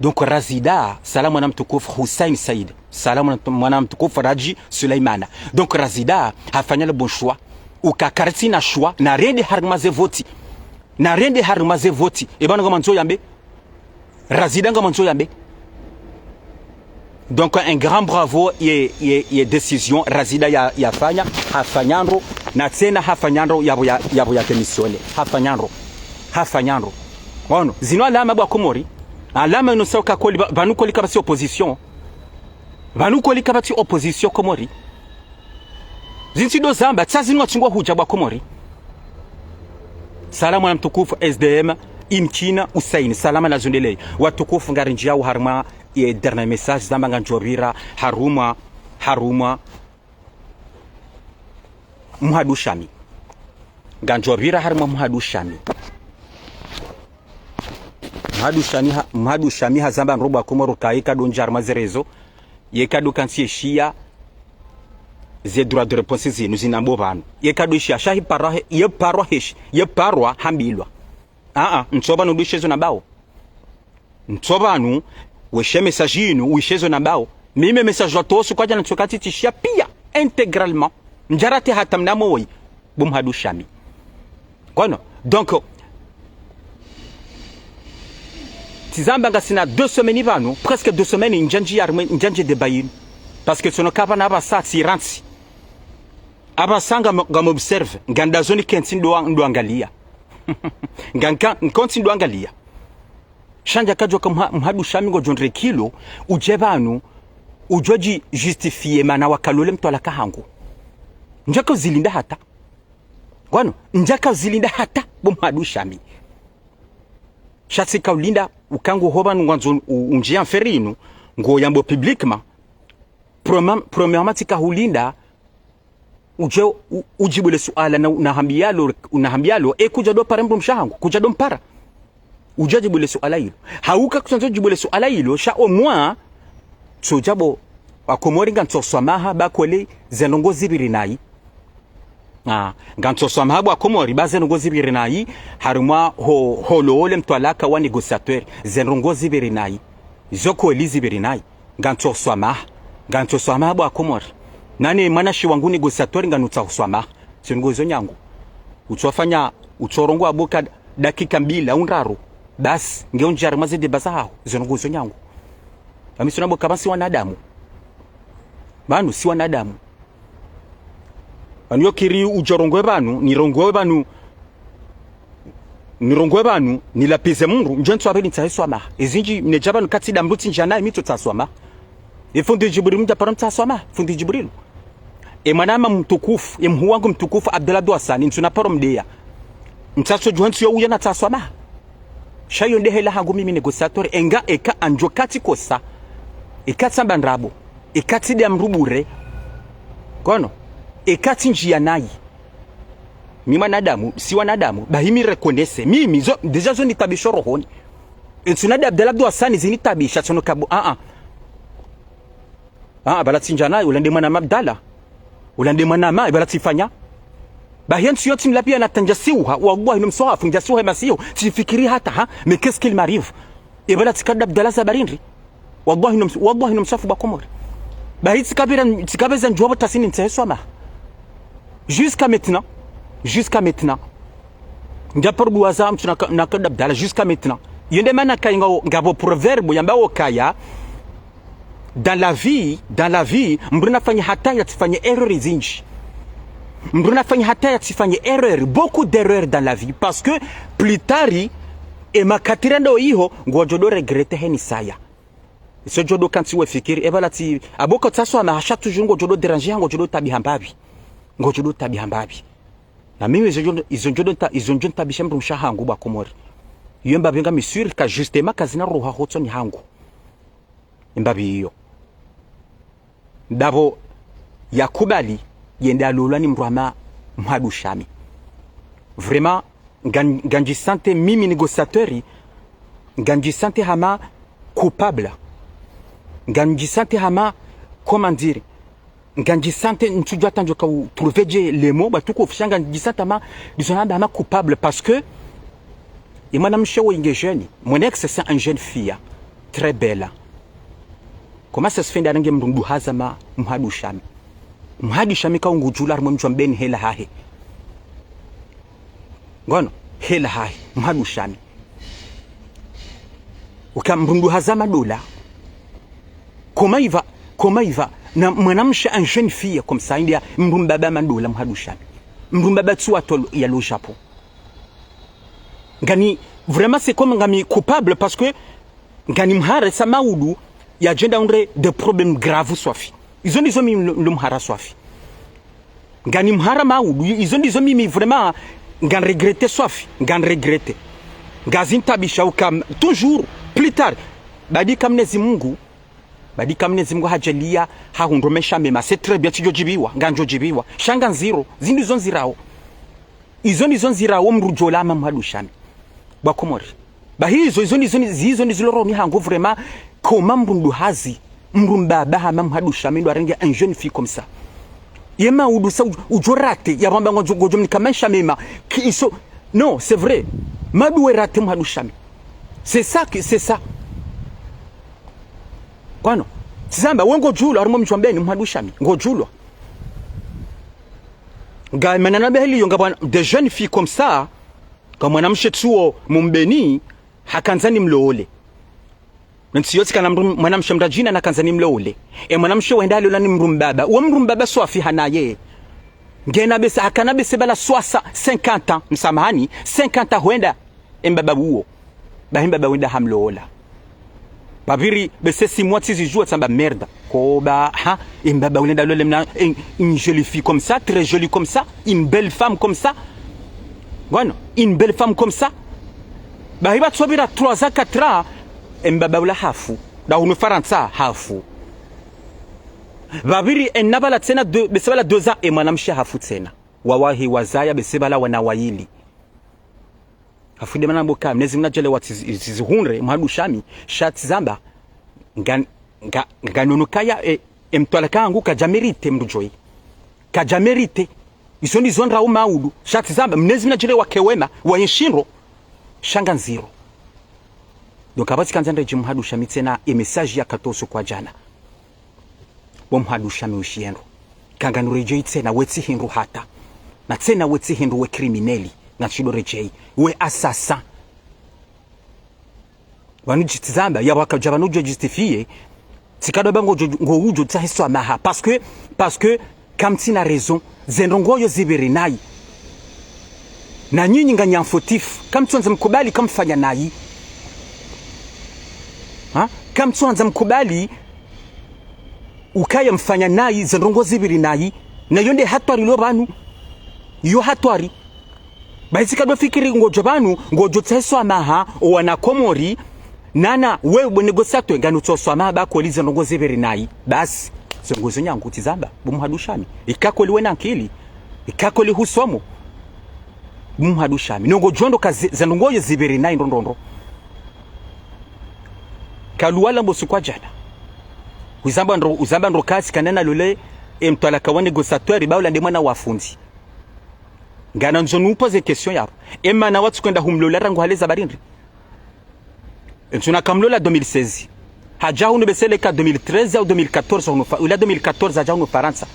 Donc, Razida, salamu mwana mtukufu Hussein Said, salamu mwana, mwana mtukufu Raji Suleimana. Donc, Razida, hafanya le bon choix. Uka karitsi na choix, narende harimwa ze voti. Narende harimwa ze voti. E pvanu ngamwandzo yambe. Razida ngamwandzo yambe. Donc, un grand bravo ye, ye, ye décision Razida ya, yafanya, hafanya ndro, na tsena hafanya ndro yapvo ya, yapvo ya démissionner. Hafanya ndro. Hafanya ndro. Ono, zinu alama bo wa Komori. Alama inu sa uka kweli, pva-, pvanu kweli kapvatsi opposition. Pvanu kweli kapvatsi opposition Komori. Zintsi ndo zamba, tsa zinu watsi ngwa hudja bo wa Komori. Salama mwana mtukufu, S D M, Imkina, Usaini. Salama na zondeleyi. Watukufu, ngarindjiyawo harimwa ye dernier message zamba ngandjo pvira harumwa, harumwa Mhadu Shami. Ngandjo pvira harumwa Mhadu Shami. Mhadu Shami ha-, Mhadu Shami hazamba ndro bo wa Komori ka yeka ndo ndja harumwa ze réseaux, yeka ndo kantsi yeshiya ze droit de réponse zinu zinambwa pvanu. Yeka ndo yeshiya sha hiparwa he-, yeparwa heshi, yeparwa hambilwa. Aa, ntso pvanu ndo yeshezo nambawo. Ntso pvanu, weshe message yinu, wishezo nambawo. Mimi message wa tosu kwadja na ntso kantsi tsishiya piya, intégralement. Ndjarate hata mnamo woyi, bo Mhadu Shami. Kono, donc, tsizamba ngasina deux semaines pvanu, presque deux semaines, ndjandji harimwa, ndjandji débat yinu. Parce que tsono kapvana apvasa tsirantsi. Apvasa nga mo-, ngam observe, ngandazoni kentsi ndo, ndo angaliya. Nga, nga, nkentsi ndo angaliya. Sha ndjakadjuwa ka Mha-, Mhadu Shami ngodjo ndre kilo, udje pvanu, udjo dji justifier mana wakalole mtwalaka hangu. Ndjaka uzilinda hata. Ngwano, ndjaka uzilinda hata, bo Mhadu Shami. Sha tsika ulinda, uka ngo ho pvanu ngwandzo u-, undjiya mferi inu, ngo yambo publiquement, première-, premièrement tsika hulinda, udje u-, udjibu le suala na, na hambiyalo, na hambiyalo, e kudja ndo para mdrumshe wahangu, kudja ndo mpara. Udje djibu le suala ilo. Hauka kutsandzo djibu le suala ilo, sha au moins, tsodja bo, wa Komori ngantso swamaha, ba kweli, ze ndrongo zipviri nayi. Ah, ngantso swamaha bo wa Komori, ba ze ndrongo zipviri nayi, harimwa ho, ho lole mtwalaka wa négociateur, ze ndrongo zipviri nayi. Zo kweli zipviri nayi. Ngantso swamaha. Ngantso swamaha bo wa Komori. Nane mwanamshe wangu négociateur nganutsaho swamaha. Ze ndrongo zo nyangu. Utsofanya, utsorongowa bo ka dakika mbili au ndraru. Basi, nge undjari mwa ze débat zahaho. Ze ndrongo zo nyangu. Pvami tsuna bo ka pvanu si wanadamu. Pvanu si wanadamu. Pvanu yo kiri udjo rongowe pvanu, nirongowe pvanu, nirongowe pvanu, nilapvize mndru, ndjo ntsu apveli ntsahe swamaha. Ezindji, nedja pvanu katsi nda mndru tsi ndjanaye mi tsotsaha swamaha. E fundi Djibril mndja paro ntsaha swamaha, fundi Djibril. E mwananya mtukufu, e mhuu wangu mtukufu, Abdallah Abdou Hassani, ntsuna paro mdeya. Ntsaso djuha ntsu yo uya natsaha swamaha. Sha yo nde hela hangu mimi négociateur, enga eka andjo katsi kosa. Eka tsamba ndrabo. Eka tsi nda mndru bure. Kono. Eka tsi ndjiyanayi. Mi mwanadamu, si wanadamu, bahi mi reconnaisse. Mimi, zo, déjà zo nitabisho rohoni. Ntsuna nda Abdallah Abdou Hassani zinitabisha, tsono kabu, ah, ah. Ah, pvala tsi ndjanaye, ula nde mwananya Abdallah. Ula nde mwananya, pvala tsifanya. Bahi ntsu yo tsi mlapviya na tandja siuha, wallahi no mswahafu, ndja siuha masiyo, tsifikiri hata, ha, mais qu'est-ce qu'il m'arrive ? E pvala tsika nda Abdallah za barindri. Wallahi no ms-, wallahi no mswahafu bo wa Komori. Bahi tsika pvira, tsika pveza ndjuwa bo tasini ntsahe swamaha. Jusqu'à maintenant, jusqu'à maintenant. Ndja paro duwaza mtsuna ka-, naka nda Abdallah, jusqu'à maintenant. Yo nde mana kaya ngapvo, ngapvo proverbe yambawo kaya, dans la vie, dans la vie, mndru nafanye hata yatsifanye erreur zindji. Mndru nafanye hata yatsifanye erreur, beaucoup d'erreurs dans la vie. Parce que plus tard, e makati rendo iho, ngodjo ndo regretter heni saya. Iso djo ndo kantsi we fikiri, e pvala tsi, abo ka utsaha swamaha sha toujours ngodjo ndo déranger, ngodjo ndo tabiha mbapvi. Ngodjo ndo tabiha mbapvi. Na mimi izo ndjo, izo ndjo ndo nta-, izo ndjo ntabisha mndrumshe wahangu bo wa Komori. Yo mbapvi ngami sûr ka justement kazina roha hotsoni hangu. Mbapvi iyo. Ndapvo yakubali yende alolwa ni mndru hama Mhadu Shami. Vraiment, ngan-, ngandji sentir mimi négociateur, ngandji sentir hama coupable. Ngandji sentir hama, comment dire, ngandji sentir ntsudjuwa tandjo ka u trouver dje les mots, ba tuko fusha ngandji sentir hama, disons hama, hama coupable parce que, e mwanamshe woyi nge jeune, mon ex c'est un jeune fille, très belle. Comment ça se fait ndarenge mndru nduhaza ma Mhadu Shami ? Mhadu Shami ka ungudjula harimwa mdji wa Mbeni hela hahe. Ngono, hela hahe, Mhadu Shami. Uka mndru nduhaza madola. Comment il va, comment il va, na mwanamshe, un jeune fille comme ça, india mdru mbaba mandola Mhadushami. Mdru mbaba tsuwa tolo ya lo Japon. Ngani, vraiment, c'est comme ngami coupable parce que ngani mhara sa maudu ya djenda undre des problèmes graves swafi. Izo ndizo mi lo, lo mhara swafi. Ngani mhara maudu, izo ndizo mimi vraiment, ngan regretter swafi, ngan regretter. Ngazi ntabisha uka m-, toujours, plus tard. Badi ka Mnyezi Mungu, badi ka Mnyezi Mungu hadjaliya, hahundro maesha mema, c'est très bien, tsidjo djibiwa, ngandjo djibiwa. Sha ngandziro, zindru zo ndzirao. Izo ndizo ndzirao mdru djola hama Mhadushami. Bo Wakomori. Bahi izo, izo ndizo, izo ndizo lo roho mi hangu vraiment, comment mdru mdru hazi, mdru mbaba hama Mhadushami ndo arenge un jeune fille comme ça. Ye maudu sa u-, udjo rater, ya ramba ngodjo, ngodjo mnika maesha mema. Ki iso, non, c'est vrai. Maudu we rater Mhadushami. C'est ça que, c'est ça. Kwano, tsizamba, we ngodjulwa, harumwa mdji wa Mbeni, Mhadushami, ngodjulwa. Nga mana na beheli yo nga bwana, des jeunes filles comme ça, ka mwanamshe tsuwo mu Mbeni, hakandza ni mlole. Ntsi yotsi kana mdru, mwanamshe mdru djina na kandza ni mlole. E mwanamshe wenda alola ni mdru mbaba. Uwo mdru mbaba swafi hanaye. Ngena bese, hakana bese bala swasa, cinquante ans, msamahani, cinquante ans hwenda, e mbaba uwo. Bahi mbaba wenda hamlola. Pvapviri, bese si mwa tsizidjuwa tsamba merde. Koba, ha, e mbaba ulenda lole mna, une, une jolie fille comme ça, très jolie comme ça, une belle femme comme ça. Ngwano, une belle femme comme ça. Bahi batsobira trois ans, quatre ans, e mbaba ula hafu. Nda hunu Farantsa hafu. Pvapviri, ena bala tsena deux, bese bala deux ans, e mwanamshe hafu tsena. Wawahi wazaya, bese bala wana wayili. Hafu nde mana mboka, Mnyezi Mungu nadjaliye wa tsizi-, tsizihundre, Mhadushami, sha tsizamba, nga, nga, nga nono kaya, e, e mtwalaka hangu kadja mérité mdru djoyi. Kadja mérité. Izo ndizo ndrao maudu. Sha tsizamba, Mnyezi Mungu nadjaliye wake wema, wa yenshindro, sha ngandziro. Donc, apvatsi kandza ndedje Mhadushami tsena, e message ya katoso kwa djana. Bo Mhadushami ushiendro. Ka nganu redjeyi tsena we tsi hindru hata. Na tsena we tsi hindru we criminel. Ngantshido redjeyi. We assassin. Wanu djitizamba, ya waka dja wanu djo justifier. Tsikado ba ngo djo, ngo udjo tsahe swamaha. Parce que, parce que, kamtsina raison. Ze ndrongo yo zipviri nayi. Na nyinyi nga nyi fautif. Kamtsuandza mkubali, kamfanya nayi. Ha? Kamtsuandza mkubali, ukaya mfanya nayi, ze ndrongo zipviri nayi. Na yo nde hatwari lo pvanu. Yo hatwari. Bahi tsikado fikiri ngodjo pvanu, ngodjo tsahe swamaha, o wana Komori, nana, we bo négociateur, nganu tsaho swamaha, ba koli ze ndrongo zipviri nayi. Basi, ze ndrongo zo nyangu tsizamba, bo Mhadushami. Ika koli wena nkili, ika koli husomo. Bo Mhadushami. Nongo djo ndo ka ze, ze ndrongo yo zipviri nayi ndo ndo ndo. Kaluwala mbo suku wa djana. Uzamba ndo, uzamba ndo kasi kanena lole, e mtwalaka wa négociateur, ba ula nde mwana wa fundi. Ngana ndzo nu poser question yapvo. E mana watsu kwenda humlola rangu hale za barindri. Ntsuna kamlola deux mille seize. Hadja hunu bese leka deux mille treize au deux mille quatorze hunu Fa-, ula deux mille quatorze hadja hunu Farantsa.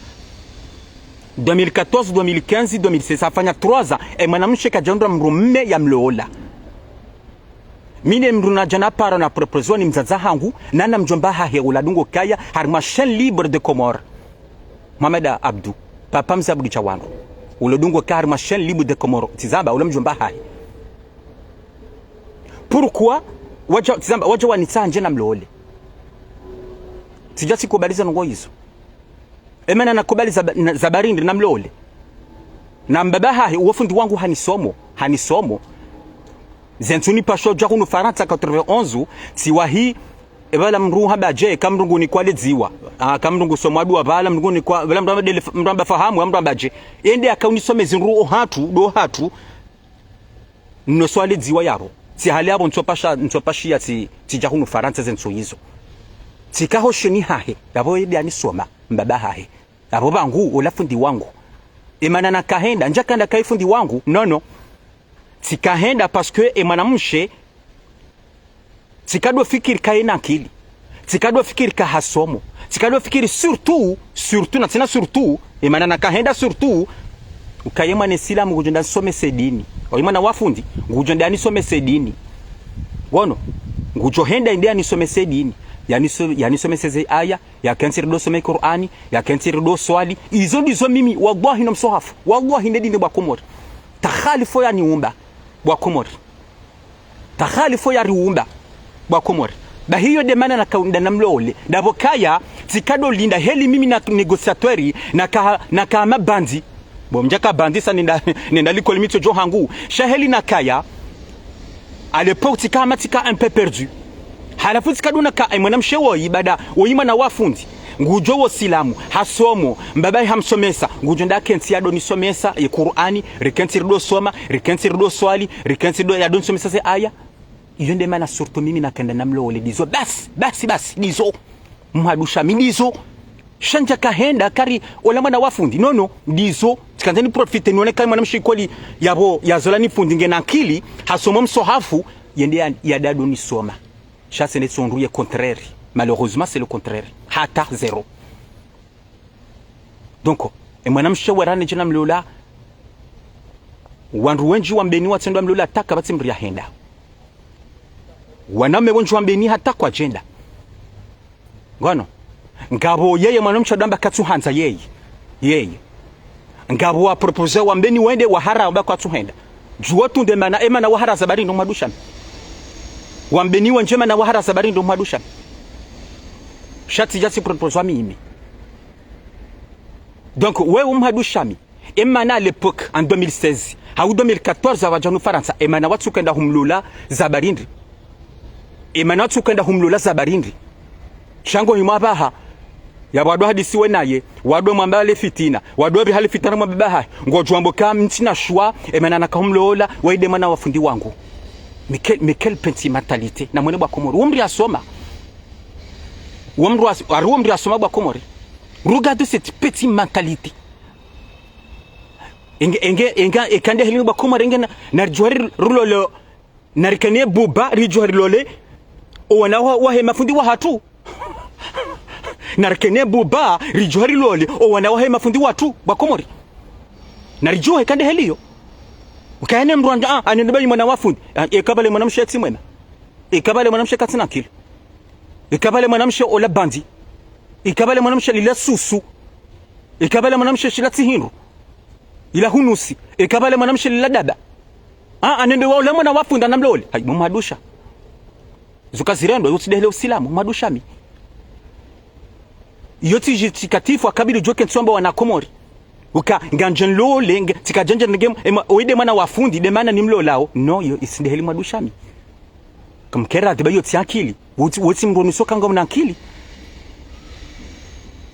Deux mille quatorze, deux mille quinze, deux mille seize, hafanya trois ans. E mwanamshe kadja undra mdrume ya mlola. Mi nde mdru nadja na paro na proposer ni mdzadze hangu, nana mdjomba hahe ula dungo kaya, harimwa chaîne libre de Comores. Mohamed Abdou, papa mze Abdou Chawando. Ulo dungo kaya harimwa chaîne libre de Comores. Tsizamba, ula mdjomba hahe. Pourquoi? Wadja, tsizamba, wadja wanitsaha ndje na mlole. Tsidja tsikubali ze ndrongo izo. E mana nakubali za, na, za barindri na mlole. Na mbaba hahe, uwo fundi wangu hanisomo, hanisomo. Ze ntsuni pasho dja hunu Farantsa quatre-vingt-onze, tsiwahi, e pvala mdru hamba dje, ka mdru ngu ni kwa ledziwa. Ah, ka mdru ngu somo adua, pvala mdru ngu ni kwa, pvala mdru hamba dele, mdru hamba fahamu, mdru hamba dje. Ende aka unisome zindru o hatru, do hatru. Nno swali dziwa yapvo. Tsi hali yapvo ntso pasha, ntso pashiya tsi, tsi dja hunu Farantsa ze ntso izo. Tsika ho sheni hahe, yapvo edi anisoma, mbaba hahe. Yapvo pvangu, ula fundi wangu. E mana nakahenda, ndja kanda kayi fundi wangu, non, non. Tsikahenda parce que e mwanamshe, tsikado fikiri kaye na nkili. Tsikado fikiri ka hasomo. Tsikado fikiri surtout, surtout, na tsina surtout, e mana nakahenda surtout, ukaye mwana Isilamu ngudjo nda nisomese dini. Oyi mwana wa fundi, ngudjo nda nisomese dini. Wono, ngudjo henda ende anisomese dini. Yaniso-, yanisomese ze aya, yakentsi ridjo some Kur'ani, yakentsi ridjo swali. Izo ndizo mimi, wallahi no mswahafu. Wallahi nde dini bo wakomori. Takhalifu yaniumba, bo wakomori. Takhalifu yariumba, bo wakomori. Bahi iyo nde mana nakaunda namlole. Ndapvo kaya, tsikado linda heli mimi na négociateur, naka, naka mabandi. Bo mdjaka bandi sa nenda, nenda likoli mi tso djo hangu. Sha heli nakaya, à l'époque, tsika hama tsika un peu perdu. Halafu tsikaduna ka, e mwanamshe woyi, baada, woyi mwana wa fundi. Ngudjo wo silamu, hasomo, mbabahe hamsomesa, ngudjo nda kentsi yado nisomesa, ye Kur'ani, rikentsi ridjo soma, rikentsi ridjo swali, rikentsi ridjo yado nisomesa ze aya. Iyo nde mana surtout mimi nakenda namlole ndizo. Basi, basi, basi, ndizo. Mhadusha mi ndizo. Sha ndjaka henda kari ola mwana wa fundi. Non, non, ndizo. Tsikandza ni profite nione kari mwanamshe kweli yapvo yazola ni fundi ngena ankili, hasoma mswahafu, yende ya, yadado nisoma. Sha tsende tsondru ye contraire. Malheureusement, c'est le contraire. Hata zéro. Donc, e mwanamshe werane djana mlola, wandru wendji wambeni watsendwa mlola hata kapvatsi mdru yahenda. Wanaume wendji wambeni hata kwadjenda. Ngono. Ngapvo yeye mwanamshe adamba katsuhandza yeye. Yeye. Ngapvo wa propose wambeni wende wahara amba kwatsuhenda. Djuwa tu nde mana, e mana wahara za bari ndo mhadusha mi. Wambeni wendje mana wahara za bari ndo mhadusha mi. Sha tsidja tsi propose wa mimi. Donc, wewe umhadusha mi. E mana à l'époque, en deux mille seize, hau deux mille quatorze, apvadja hunu Farantsa, e mana watsukenda humlola za bari ndri. E mana watsukenda humlola za bari ndri. Sha ngo himwa apvaha, yapvo wado hadisi we naye, wado mwamba le fitina, wado pvi hali fitina mwa babahahe, ngodjo wambo ka mtsina shwa, e mana naka humlola, wayi nde mwana wa fundi wangu. Mais quelle, mais quelle petite mentalité, na mwene bo wakomori, wo mdru yasoma. Wo mdru yas-, ari wo mdru yasoma bo wakomori. Regarde cette petite mentalité. Enge, enge, enge, eka nde heli bo wakomori enge na, na ridjuwa ri-, rilole, na rikene buba, ridjuwa rilole, o wana wa, wahe mafundi wahatru. Na rikene buba, ridjuwa rilole, o wana wahe mafundi wahatru, bo wakomori. Na ridjuwa eka nde heli yo. Ukayene mdru anda, ah, anende bayi mwana wa fundi. Ah, eka pvale mwanamshe tsi mwema. Eka pvale mwanamshe katsina ankili. Eka pvale mwanamshe ola bandi. Eka pvale mwanamshe lila susu. Eka pvale mwanamshe shila tsi hindru. Ila hunusi. Eka pvale mwanamshe lila daba. Ah, anende wa ola mwana wa fundi namlole. Hayi, bo mhadusha. Zo kazirendwa, yo tsi nde heli usilamu, mhadusha mi. Iyo tsi justificatif, akabili udjuwe kentsi wamba wana Komori. Uka, ngandje nlole, nge, tsika djandje nge, ema, oyi nde mwana wa fundi, nde mana nimlolao. Non, iyo, itsi nde heli mhadusha mi. Kamkera, nde ba iyo tsi ankili. Wo tsi, wo tsi mdru nisoka ngamna ankili.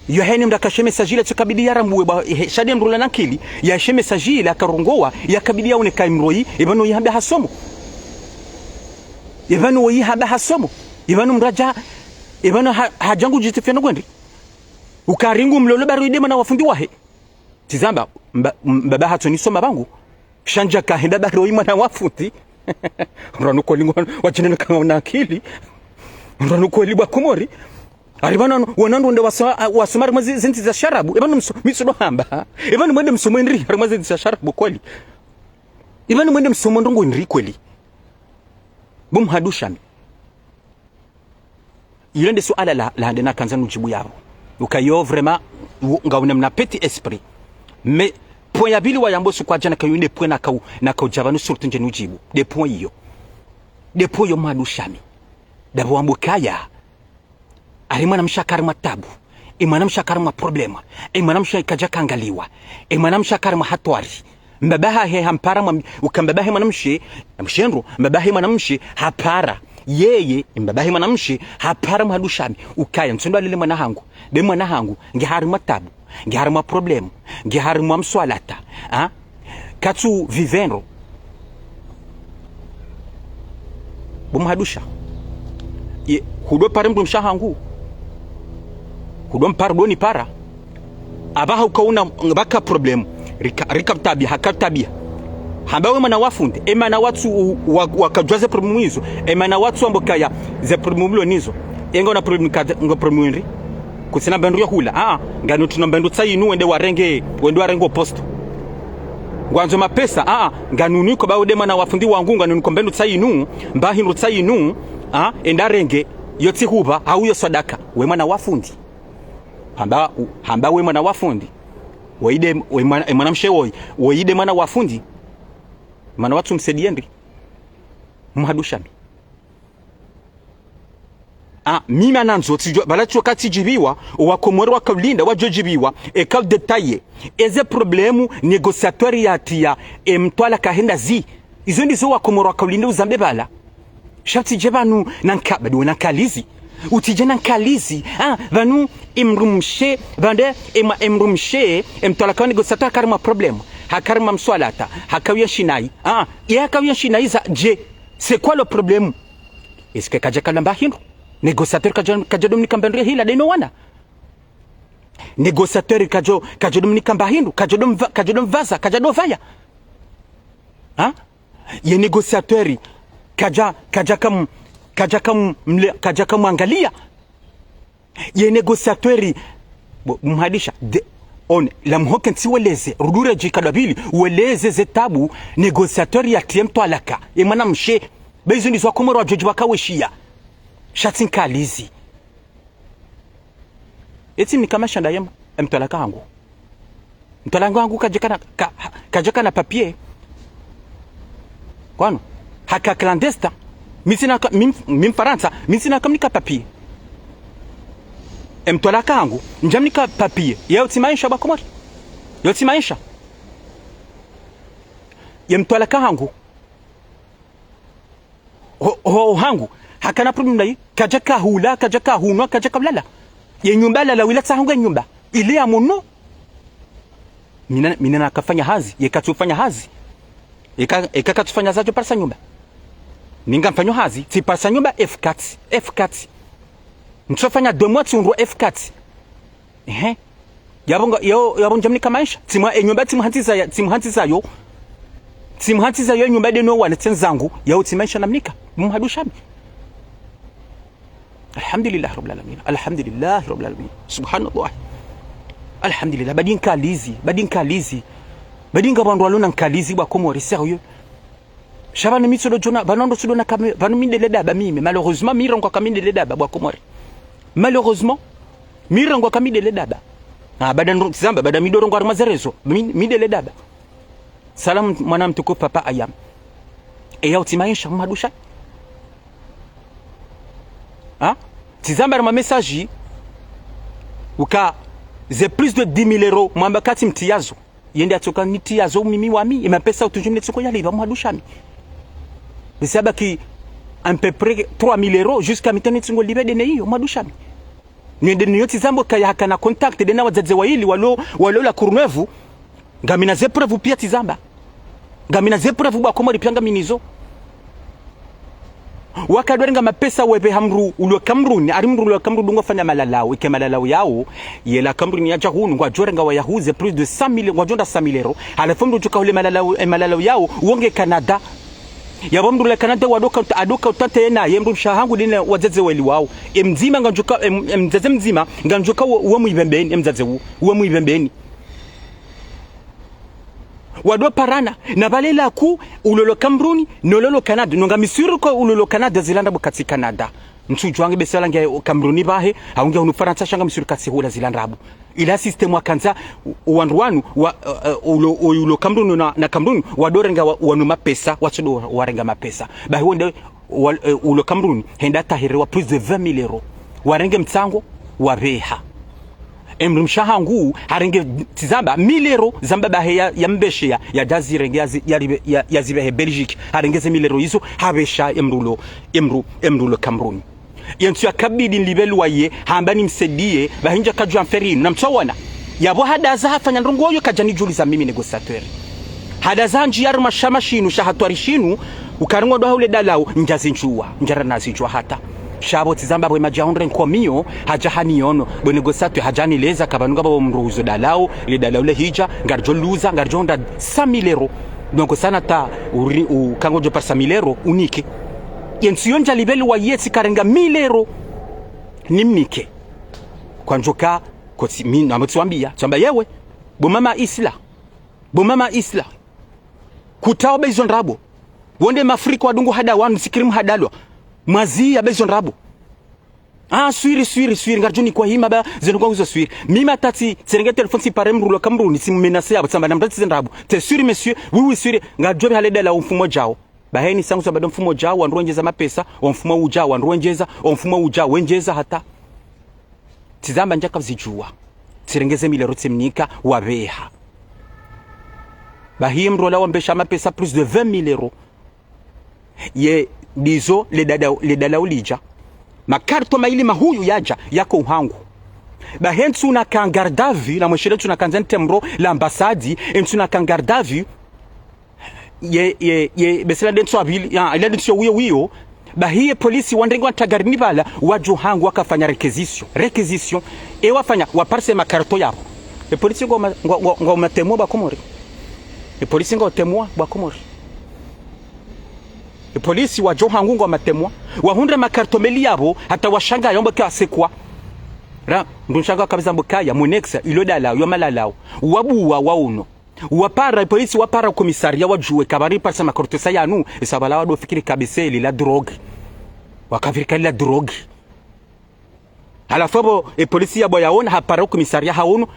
Iyo hene mdru akashe message ila tsi kabidi yarambuwe ba, he, sha nde mdru la na ankili, yashe message ila akarongowa, yakabidi yaone ka mdru yi, e pvanu yi hamba hasomo. E pvanu yi hamba hasomo. E pvanu mdru adja, e pvanu ha, hadja ngu justifier no kwendri. Uka ringu mlolo bari nde mwana wa fundi wahe. Tsi zamba, mba, mbabahe hatso nisoma pvangu. Sha ndjaka henda bari oyi mwana wa fundi. Mdru wanu kweli ngo, wadjinena ka ngwana ankili. Mdru wanu kweli bo wakomori. Ari pvanu, wana ndo nde wasa-, wasoma harimwa zi-, zintsi za sharabu. E pvanu mso-, mi tsi ndo hamba. E pvanu mwende msome ndri, harimwa zintsi za sharabu kweli. E pvanu mwende msome ndrongo ndri kweli. Bo mhadusha mi. Ilo nde suala la, la nde nakandza nudjibu yapvo. Uka yo vraiment, u-, ngawuna mna petit esprit. Mais, point ya pvili wayambo sukwa djana kayo nde point nakau, nakaudja pvanu surtout ndje nudjibu. Nde point iyo. Nde point iyo mhadusha mi. Ndapvo wambo kaya. Ari mwanamshe aka harimwa tabu. E mwanamshe aka harimwa problème. E mwanamshe kadja kangaliwa. E mwanamshe aka harimwa hatwari. Mbabahe hampara mwa, uka mbabahe mwanamshe, mshendro, mbabahe mwanamshe hapara. Yeye, mbabahe mwanamshe hapara mhadusha mi. Ukaya, ntsondo alele mwana hangu. Nde mwana hangu, nge harimwa tabu. Nge harimwa problème. Nge harimwa mswalata. Ha? Katsu vivre ndro. Bo mhadusha. Ye, hudo pare mdrumshe hangu. Hudo mpara, hudo nipara. Apvaha ukauna pvaka problème. Rika, rika tabia, haka tabia. Hamba we mwana wa fundi. E mana watsu u-, wa, wakadjuwa ze problème izo. E mana watsu wambo kaya ze problème mlo nizo. Enga una problème kadha, ngo problème ndri. Kutsina mbandru ya hula. Ah, nganu tuna mbandru tsa inu wende warenge, wende warenge o poste. Ngwandzo mapesa, ah, ah, nganu niko ba ude mwana wa fundi wangu, nganu niko mbandru tsa inu, mba hindru tsa inu, ah, enda renge. Yo tsi hupva, hau yo swadaka. We mwana wa fundi. Hamba, u-, hamba we mwana wa fundi. Woyi nde, we mwana, e mwanamshe woyi. Woyi nde mwana wa fundi. Mana watsu msaidiya ndri. Mhadusha mi. Ah, mimi nandzo, tsidjo, pvala tsioka tsidjibiwa, owakomori wakaulinda, wadjo djibiwa, eka udétailler. Eze problème, négociateur yatiya, e mtwalaka henda zi. Izo ndizo wakomori wakaulinda uzambe pvala. Sha tsidje pvanu, nanka, badi wena nkalizi. Utsidje na nkalizi. Ah, pvanu, e mdrumshe, pvande, e mwa-, e mdrumshe, e mtwalaka wa négociateur hakari mwa problème. Hakari mwa mswalata, hakauya nshinayi. Ah, ye hakauya nshinayi za, je, c'est quoi le problème? Est-ce que kadja kalamba hindru? Négociateur kadja, kadja domnika mbandria hila ndeno wana. Négociateur kadjo, kadjo domnika mba hindru, kadjo domva-, kadjo dompvaza, kadja dopvaya. Ha? Ye négociateur kadja, kadja kam-, kadja kam-, mle-, kadja kamwangaliya. Ye négociateur, bo, mhadisha, de, on, la mhoke ntsi weleze, rudure djika dwa pvili, weleze ze tabu, négociateur yatiye mtwalaka, e mwanamshe, be izo ndizo wakomori wadjo djibiwa wakaweshiya. Sha tsi nkalizi. Etsi mnika maesha ndayema, e mtwalaka hangu. Mtwalaka hangu kadjakana, ka-, kadjakana papier. Kwanu, haka clandestin. Mi tsina ka-, mi m-, mi Mfarantsa, mi tsina kamnika papier. E mtwalaka hangu, ndjamnika papier. Yo tsi maesha bo wakomori. Yo tsi maesha. Ye mtwalaka hangu. Ho, ho, hangu. Hakana problème ndayi. Kadjaka hula, kadjaka hunwa, kadjaka ulala. Ye nyumba lala wila tsi hangu ye nyumba. Ile ya munu. Mina, mina nakafanya hazi. Ye katsufanya hazi. Eka, eka katsufanya zadjo parisa nyumba. Mi ngamfanyo hazi. Tsiparisa nyumba F quatre. F quatre. Ntsofanya deux mois tsihundru F quatre. Ehe. Yapvo nga, yo, yapvo ndjamnika maesha. Tsimwa, e nyumba tsimhandziza ya, tsimhandziza yo. Tsimhandziza yo nyumba ndeno wana tsi zangu. Yo tsi maesha namnika. Mhadusha mi. Alhamdulillah Rabbil Alamin. Alhamdulillah Rabbil Alamin. Subhanallah. Alhamdulillah. Badi nkalizi. Badi nkalizi. Badi nga wandru walona nkalizi bo wakomori. Sérieux. Sha pvanu mi tsudo djona, pvanu ndo tsudo na kame, pvanu mi ndele daba mimi. Malheureusement, mi rongwa ka mi ndele daba bo wakomori. Malheureusement, mi rongwa ka mi ndele daba. Ah, bada ndo, tsi zamba, bada mi ndo rongwa harumwa ze réseaux. Mi, mi ndele daba. Salam, mwana mtukufu papa Ayam. E yo tsi maesha mhadusha. Ha? Tsi zamba harumwa message. Uka, ze plus de dix mille euros, mwamba katsi mtiyazo. Yende atsoka nitiyazo mimi wami, e mapesa utsudjo mnetsi ko yalipva mhadusha mi. Be sa baki à peu près trois mille euros, jusqu'à maintenant nitsi ngo lipve deni iyo, mhadusha mi. Nende niyo tsi zamba kaya hakana contact, ndena wadzadze wayili, walo, walo La Courneuve, ngamina ze preuve piya tsi zamba. Ngamina ze preuve bo wakomori piya ngamina izo. Wakadwarenga mapesa wepve ha mdru ulo Cameroun, hari mdru ulo Cameroun ngufanya malalao, ike malalao yawo, ye La Cameroun yadja hunu, ngwadjorenga wayahuze plus de cent mille, ngwadjonda cent mille euros, halafu mdru udjoka hule malalao, e malalao yawo, wonge Canada. Yapvo mdru ulo Canada wadoka, adoka utante yena, ye mdrumshe hangu ndena wadzadze wayili wawo. E mdzima ngandjoka, e m-, e mdzadze mdzima, ngandjoka wo, wo mwipvembeni, e mdzadze wo, wo mwipvembeni. Wado parana, na pvale laku, ulo ulo Cameroun, no ulo ulo Canada, no ngami sûr ko ulo ulo Canada zila ndrabo katsi Canada. Ntsudjuwa nge be sa la nge Cameroun pvahe, hau nge hunu Farantsa sha ngami sûr katsi hula zila ndrabo. Ila système wakandza, u-, wandru wanu, wa, eh, eh, ulo, ulo Cameroun na, na Cameroun, wadorenga wa, wanu mapesa, watsudo warenga mapesa. Bahi wende, wa, eh, ulo Cameroun, hende atahiriwa plus de vingt mille euros. Warenge mtsango, wapveha. E mdrumshe hangu, harenge, tsi zamba, mille euros, zamba bahe ya, ya mbeshe ya, yadja zirenge ya zi-, ya ribe-, ya, ya zipvehe Belgique. Harenge ze mille euros izo, hapvesha e mdru ulo, e mdru, e mdru ulo Cameroun. Ye ntsu yakabidi nilipve loyer, hamba nimsaidiye, bahi ndja kadjuwa mferi inu, namtsowona. Yapvo hadaza hafanya ndrongo yo kadja nidjuliza mimi négociateur. Hadaza ndjiya harumwa shama shinu, sha hatwari shinu, uka ringo ndo hule dalao, ndjazindjuwa, ndjara nazindjuwa hata. Sha pvo tsi zamba bwe madja hundre nkomiyo, hadja haniyono, bwe négociateur hadja hanileza, ka pvanu ngapvo mdru uzo dalao, le dalao le hidja, ngaridjo luza, ngaridjo hundra cent mille euros. Donc sana ta, uri, u, ka ngodjo parisa mille euros, unike. Ye ntsu yo ndjalipve loyer tsikarenga mille euros. Nimnike. Kwandjoka, kotsi, mi, namo tsiwambiya, tsiwamba yewe. Bo mama Isla. Bo mama Isla. Kutsawo be izo ndrabo. Wonde mafrika wadungu hada wanu, sikiri mhadalwa. Mwaziya be izo ndrabo. Ah, swiri, swiri, swiri, ngaridjo nikwa hima ba, zinu kwa uzo swiri. Mimi hata tsi, tsirenge téléphone tsipare mdru lo ka mdru ni tsi menacé yapvo, tsamba na mdru tsi zendapvo. T'es sûr, monsieur? Oui, oui, swiri, ngaridjo pvi hale dala umfumo djao. Bahi ni sangu za bado mfumo djao, wandru wendjeza mapesa, o mfumo udjao, wandru wendjeza, o mfumo udjao, wendjeza hata. Tsizamba ndjaka zidjuwa. Tsirenge ze mille euros tsimnika, wapveha. Bahi ye mdru ola wambesha mapesa plus de vingt mille euros. Ye ndizo le dada, le dala ulidja. Makarto mayili mahuyu yadja, yako uhangu. Bahi ntsu naka en garde à vue, na mweshele ntsu naka ndzani temro l'ambassade, ntsu naka en garde à vue. Ye, ye, ye, bese la dentsu apvili, ya, la dentsu wiyo wiyo. Bahi ye polisi wandrenge wantagarini pvala, wadjo hangu wakafanya réquisition. Réquisition. E wafanya, waparisa makarto yapvo. E polisi ngo ma-, ngo, ngo, ngo matemwa ba Komori. E polisi ngo temwa ba Komori. E polisi wadjo hangu ngo matemwa. Wahundre makarto meli yapvo, hata washanga yombo ka sekwa. Ra, ndunshanga kabisa mbo kaya, Monex, ilo dala, yo malalao. Wabuwa, waono. Wapara, e polisi wapara commissariat wadjuwe kabari parisa makarto sa yanu, e sa pvala wado fikiri kabisa li la drogue. Wakafirika li la drogue. Halafu apvo, e polisi yapvo yaona, hapara commissariat haono,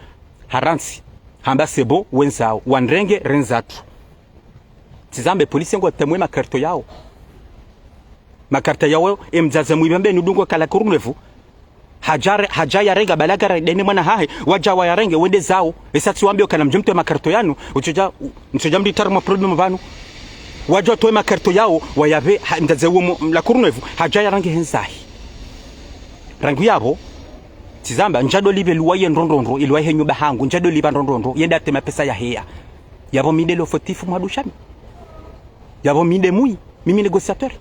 harantsi. Hamba c'est bon, wendza, wandrenge, rendza tu. Tsizambe polisi ngo temwe makarto yao. Makarto yao, e mdzadze mwipve mbe nudungo kala kurunwevu. Hadja re-, hadja yarenga balagara dene mwana hahe, wadja wayarenge wende zao. Esa tsiwambe okana mdje mtowe makarto yanu, utsodja, utsodja mditara ma problème pvanu. Wadja watowe makarto yao, wayapve, ha, mdzadze uwo mo-, la kurunwevu, hadja yarenge hendzahi. Rangu yapvo, tsizamba, ndjado lipve luwaye ndrondrondro, iluwaye he nyumba hangu, ndjado lipva ndrondrondro, yenda atema pesa ya heya. Yapvo mi nde lo fautif mhadru shami. Yapvo mi nde mwi, mimi négociateur.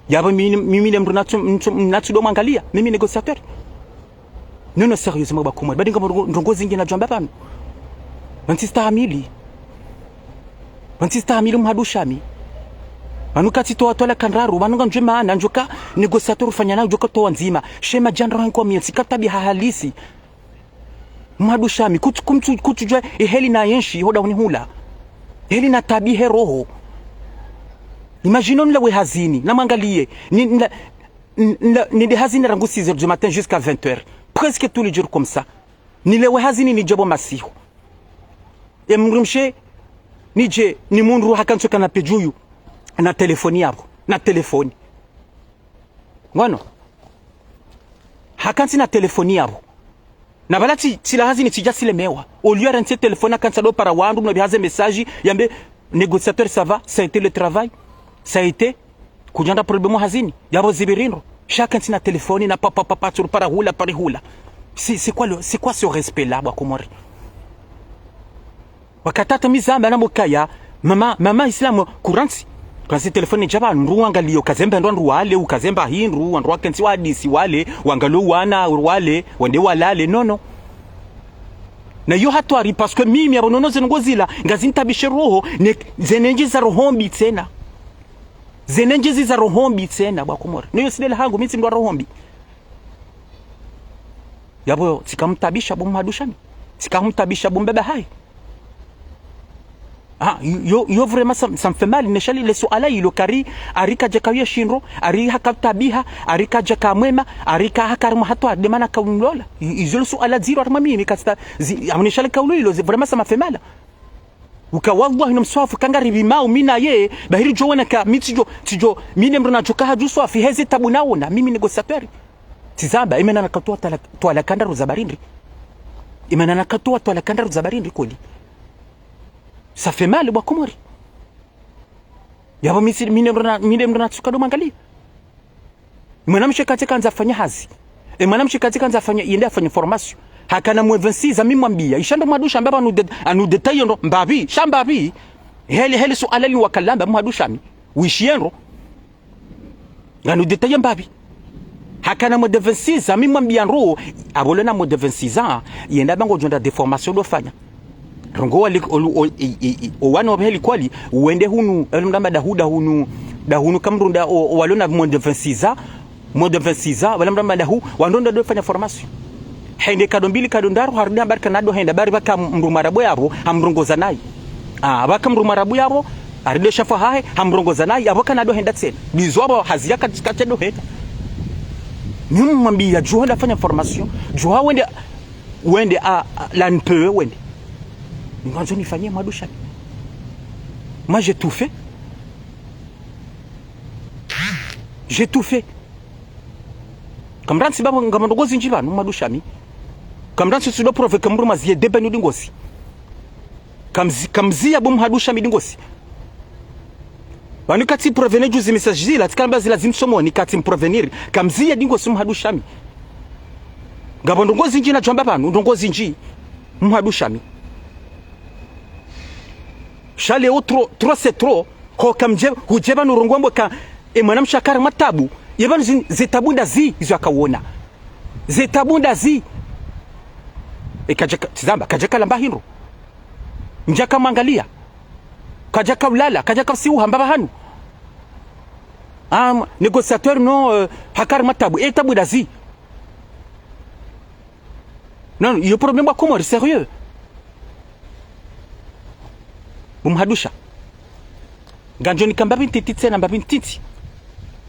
Yapvo mi, mimi nde mdru natsu, natsu, natsu do mwangalia, mimi négociateur. Non, non, sérieusement, ba Komori. Badi nga ndrongo, ndrongo zindji nadjo amba pvanu. Pvantsi stahamili. Pvantsi stahamili mhadru shami. Pvanu katsi towa twalaka ndraru, pvanu ngamdjuwe maana, ndjoka négociateur ufanya nayo, ndjoka towa ndzima. Shema djandra wangu wa miensi, ka tabiha halisi. Mhadru shami, kutsu, kumtsu, kutsudjuwa, e heli nayenshi, hoda huni hula. Heli natabihe roho. Imagine nilawe hazini, namwangalie. Ni, nila, nila, nende hazini rangu six heures du matin jusqu'à vingt heures. Presque tous les jours comme ça. Nilewe hazini nidje bo masihu. E mdrumshe, nidje, ni mdru hakantsi okana pedjuyu. Na telefoni yapvo. Na telefoni. Ngono. Hakantsi na telefoni yapvo. Na pvala tsi, tsila hazini tsidja silemewa. Au lieu yarantsi telefoni hakantsi ado para wandru, mno bihaze message, yambe, négociateur, ça va, ça a été le travail, ça a été, kudjandra problème hazini, yapvo zipviri ndro. Sha hakantsi na telefoni, na pa, pa, pa, pa, tsuru para hula, pari hula. C'est, c'est quoi le, c'est quoi ce respect-là, ba Komori? Wakati hata mi zamba na mbo kaya, mama, mama Islamu kurantsi. Kurantsi telefoni djapva, ndru wangaliyo, kazembe ndru wandru wale, ukazemba hindru, wandru wakentsi wahadisi wale, wangaliyo wana wale, wende walale, non, non. Na yo hatwari, parce que mimi, apvo nono zendrongo zila, ngazintabishe roho, ne, zenendji za roho mbi tsena. Zenendji zi za roho mbi tsena, ba Komori. No yo sidele hangu, mi tsi mdru wa roho mbi. Yapvo, tsikamtabisha bo mhadru shami. Tsikamtabisha bo mbaba hayi. Ah, yo, yo vraiment, ça, ça me fait mal. Neshali le suala ilo kari, ari kadjaka ye shindro, ari hakatabiha, ari kadjaka mwema, ari ka hakari mhatwa, de mana kaunlola. I-, izo le suala dziro harimwa mimi katsita, zi-, amuneshali kaulu ilo, zi-, vraiment, ça m'a fait mal. Uka wallahi no mswafu kangari pvimao mi naye, bahiri djo wona ka mi tsidjo, tsidjo, mi ne mdru nadjoka hadju swafi, heze tabu naona, mimi négociateur. Tsizamba, imana nakatowa twala-, twalaka ndraru za barindri. Imana nakatowa twalaka ndraru za barindri koli. Ça fait mal, ba Komori. Yapvo mi tsi, mi ne mdru na, mi ne mdru natsuka do mwangalia. Mwanamshe katsi kandza afanya hazi. E mwanamshe katsi kandza afanya, yende afanya formation. Hakana mwe vingt-six ans mi mwambia. Isha ndo mhadru shami apvo anu dé-, anu détailler ndo mbapvi. Sha mbapvi. Heli, heli suala li wakalamba mhadru shami. Wishiye ndro. Nganu détailler mbapvi. Hakana mwe de vingt-six ans mi mwambia ndro. Apvo lona mwe de vingt-six ans. Yenda bango djonda de formation do fanya. Rongo wali, o, o, i, i, i, o wana wa pveheli kwali, wende hunu, wale mramba dahu, dahunu, dahunu kamrunda, o, o walona moins de vingt-six ans, moins de vingt-six ans, wale mramba dahu, wandronda do fanya formation. Hende kado mbili kado ndraru, harudi habari kana do henda, bari pvaka mdru mwarabu yapvo, hamrongoza nayi. Ah, pvaka mdru mwarabu yapvo, harudi shafa hahe, hamrongoza nayi, apvo kana do henda tsena. Bizo apvo hazi ya kati, kati do henda. Ni mwambia djuha wende afanye formation. Djuha wende, wende a, a, la N P E wende. Ngandzo nifanye Mhadusha. Moi, j'ai tout fait. J'ai tout fait. Kamrantsi baba ngam ndrongoo zindji pvanu Mhadusha mi. Kamrantsi tsidjo provoquer mdru maziye deba nudi ngosi. Kamzi-, kamziya bo Mhadusha mi dingosi. Pvanu katsi prévenir juzi message zila, tsikamba zila zimsomoni, katsi mprevenir. Kamziya dingosi Mhadusha mi. Ngapvo ndrongoo zindji nadjo amba pvanu, ndrongoo zindji Mhadusha mi. Sha leo trop, trop c'est trop, ho kamdje, hudje pvanu urongoa mbweka, e mwanamshe hakari matabu, ye pvanu zin-, ze tabu ndazi, izo akawona. Ze tabu ndazi. E kadjaka, tsizamba, kadjaka lamba hindru. Ndjaka mwangalia. Kadjaka ulala, kadjaka usiuha mbapvi hanu. Ah, négociateur non, euh, hakari matabu. E tabu ndazi. Non, iyo problème wa Komori, sérieux. Bo Mhadusha. Ngandzo nika mbapvi ntiti tsena, mbapvi ntiti.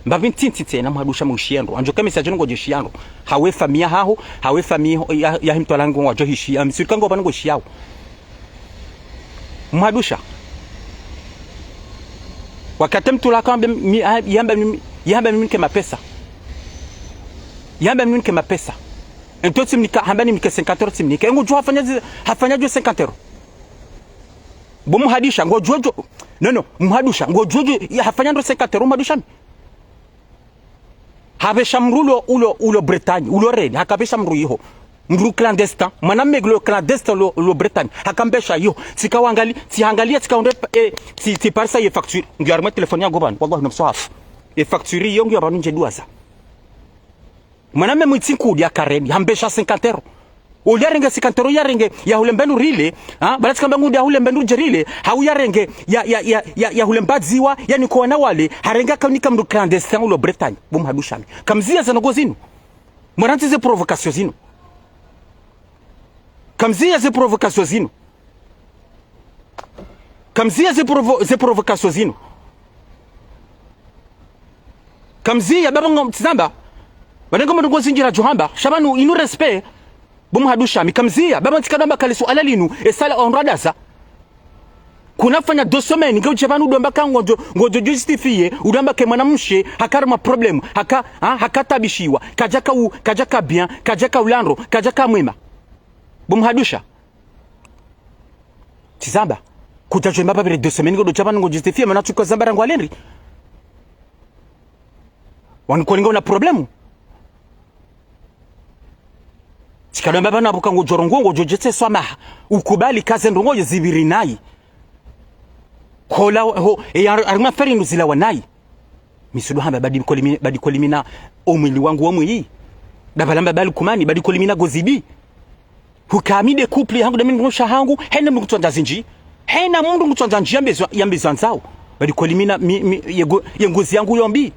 Mbapvi ntiti tsena Mhadusha mi ushiya ndro. Andjo kamisa djo ngodjo shiya ndro. Hawe famiyi haho, hawe famiyi ho-, ya, ya himtwala ngo wadjo hishiya. Msirika ngo pvanu ngo shiyao. Mhadusha. Wakati mtula kambe mi, a, yamba mi, yamba mi nike mapesa. Yamba mi nike mapesa. Ento tsimnika, hamba nimnike cinquante euros tsimnika. Ngudjo hafanya zi-, hafanya djo cinquante euros. Bo Mhadusha, ngodjo djo. Non, non, Mhadusha, ngodjo djo, ya hafanya ndro cinquante euros, Mhadusha mi. Hapvesha mdru ulo, ulo, ulo Bretagne, ulo Rennes, hakapvesha mdru iho. Mdru clandestin, mwana mmegle clandestin ulo, ulo Bretagne, hakambesha iho. Tsika wangali, tsihangalia, tsika onde, eh, tsi, tsiparisa ye facture. Ngiyo harimwa téléphone yangu pvanu, wallahi namswahafu. Ye facture iyo ngiyo pvanu ndje duwaza. Mwana mme mwitsi nkudi ya kareni, hambesha cinquante euros. Oli yarenge cinquante euros yarenge ya hule mbenu rile, ha? Bala tsikamba ngudi ya hule mbenu djerile, hau yarenge ya, ya, ya, ya, ya hule mbadziwa, ya niko wana wale, harenge akaunika mdru clandestin ulo Bretagne, bo Mhadusha mi. Kamziya ze ndrongoo zinu. Mwarantsi ze provocation zinu. Kamziya ze provocation zinu. Kamziya ze provo-, ze provocation zinu. Kamziya baba ngo tsizamba. Bana ngo ndrongoo zindji nadjo hamba. Sha pvanu inu respect. Bo Mhadusha mi kamziya. Baba ntsika damba kali suala linu. E sala ondro adaza. Kuna fanya deux semaines. Nge udje pvanu udomba ka ngodjo, ngodjo justifier. Udomba ke mwanamshe. Hakari ma problème. Haka, ha, hakatabishiwa. Kadjaka u, kadjaka bien. Kadjaka ulandro. Kadjaka mwema. Bo Mhadusha. Tsizamba. Kudja djo amba pvapvire deux semaines ngodjo dja pvanu ngo justifier, mana tsuka zamba rangu alendri. Wanu kolinga una problème. Tsikado amba pvanu apvo ka ngodjo rongoa ngodjo djetse swamaha. Ukubali ka ze ndrongoo zipviri nayi. Hola, ho, e ya, harimwa feri nuzilawa nayi. Mi tsudo hamba badi kolimina, badi kolimina omwili wangu wa mwiyi. Dabalamba bali kumani, badi kolimina gozibi. Huka mi nde couple yahangu nde mi nusha hangu, hena mndru ngutsondza zindji. Hena mndru ngutsondza ndji yambe zo, yambe zo andzao. Badi kolimina mi, mi, ye ngo-, ye ngozi yangu yo mbi.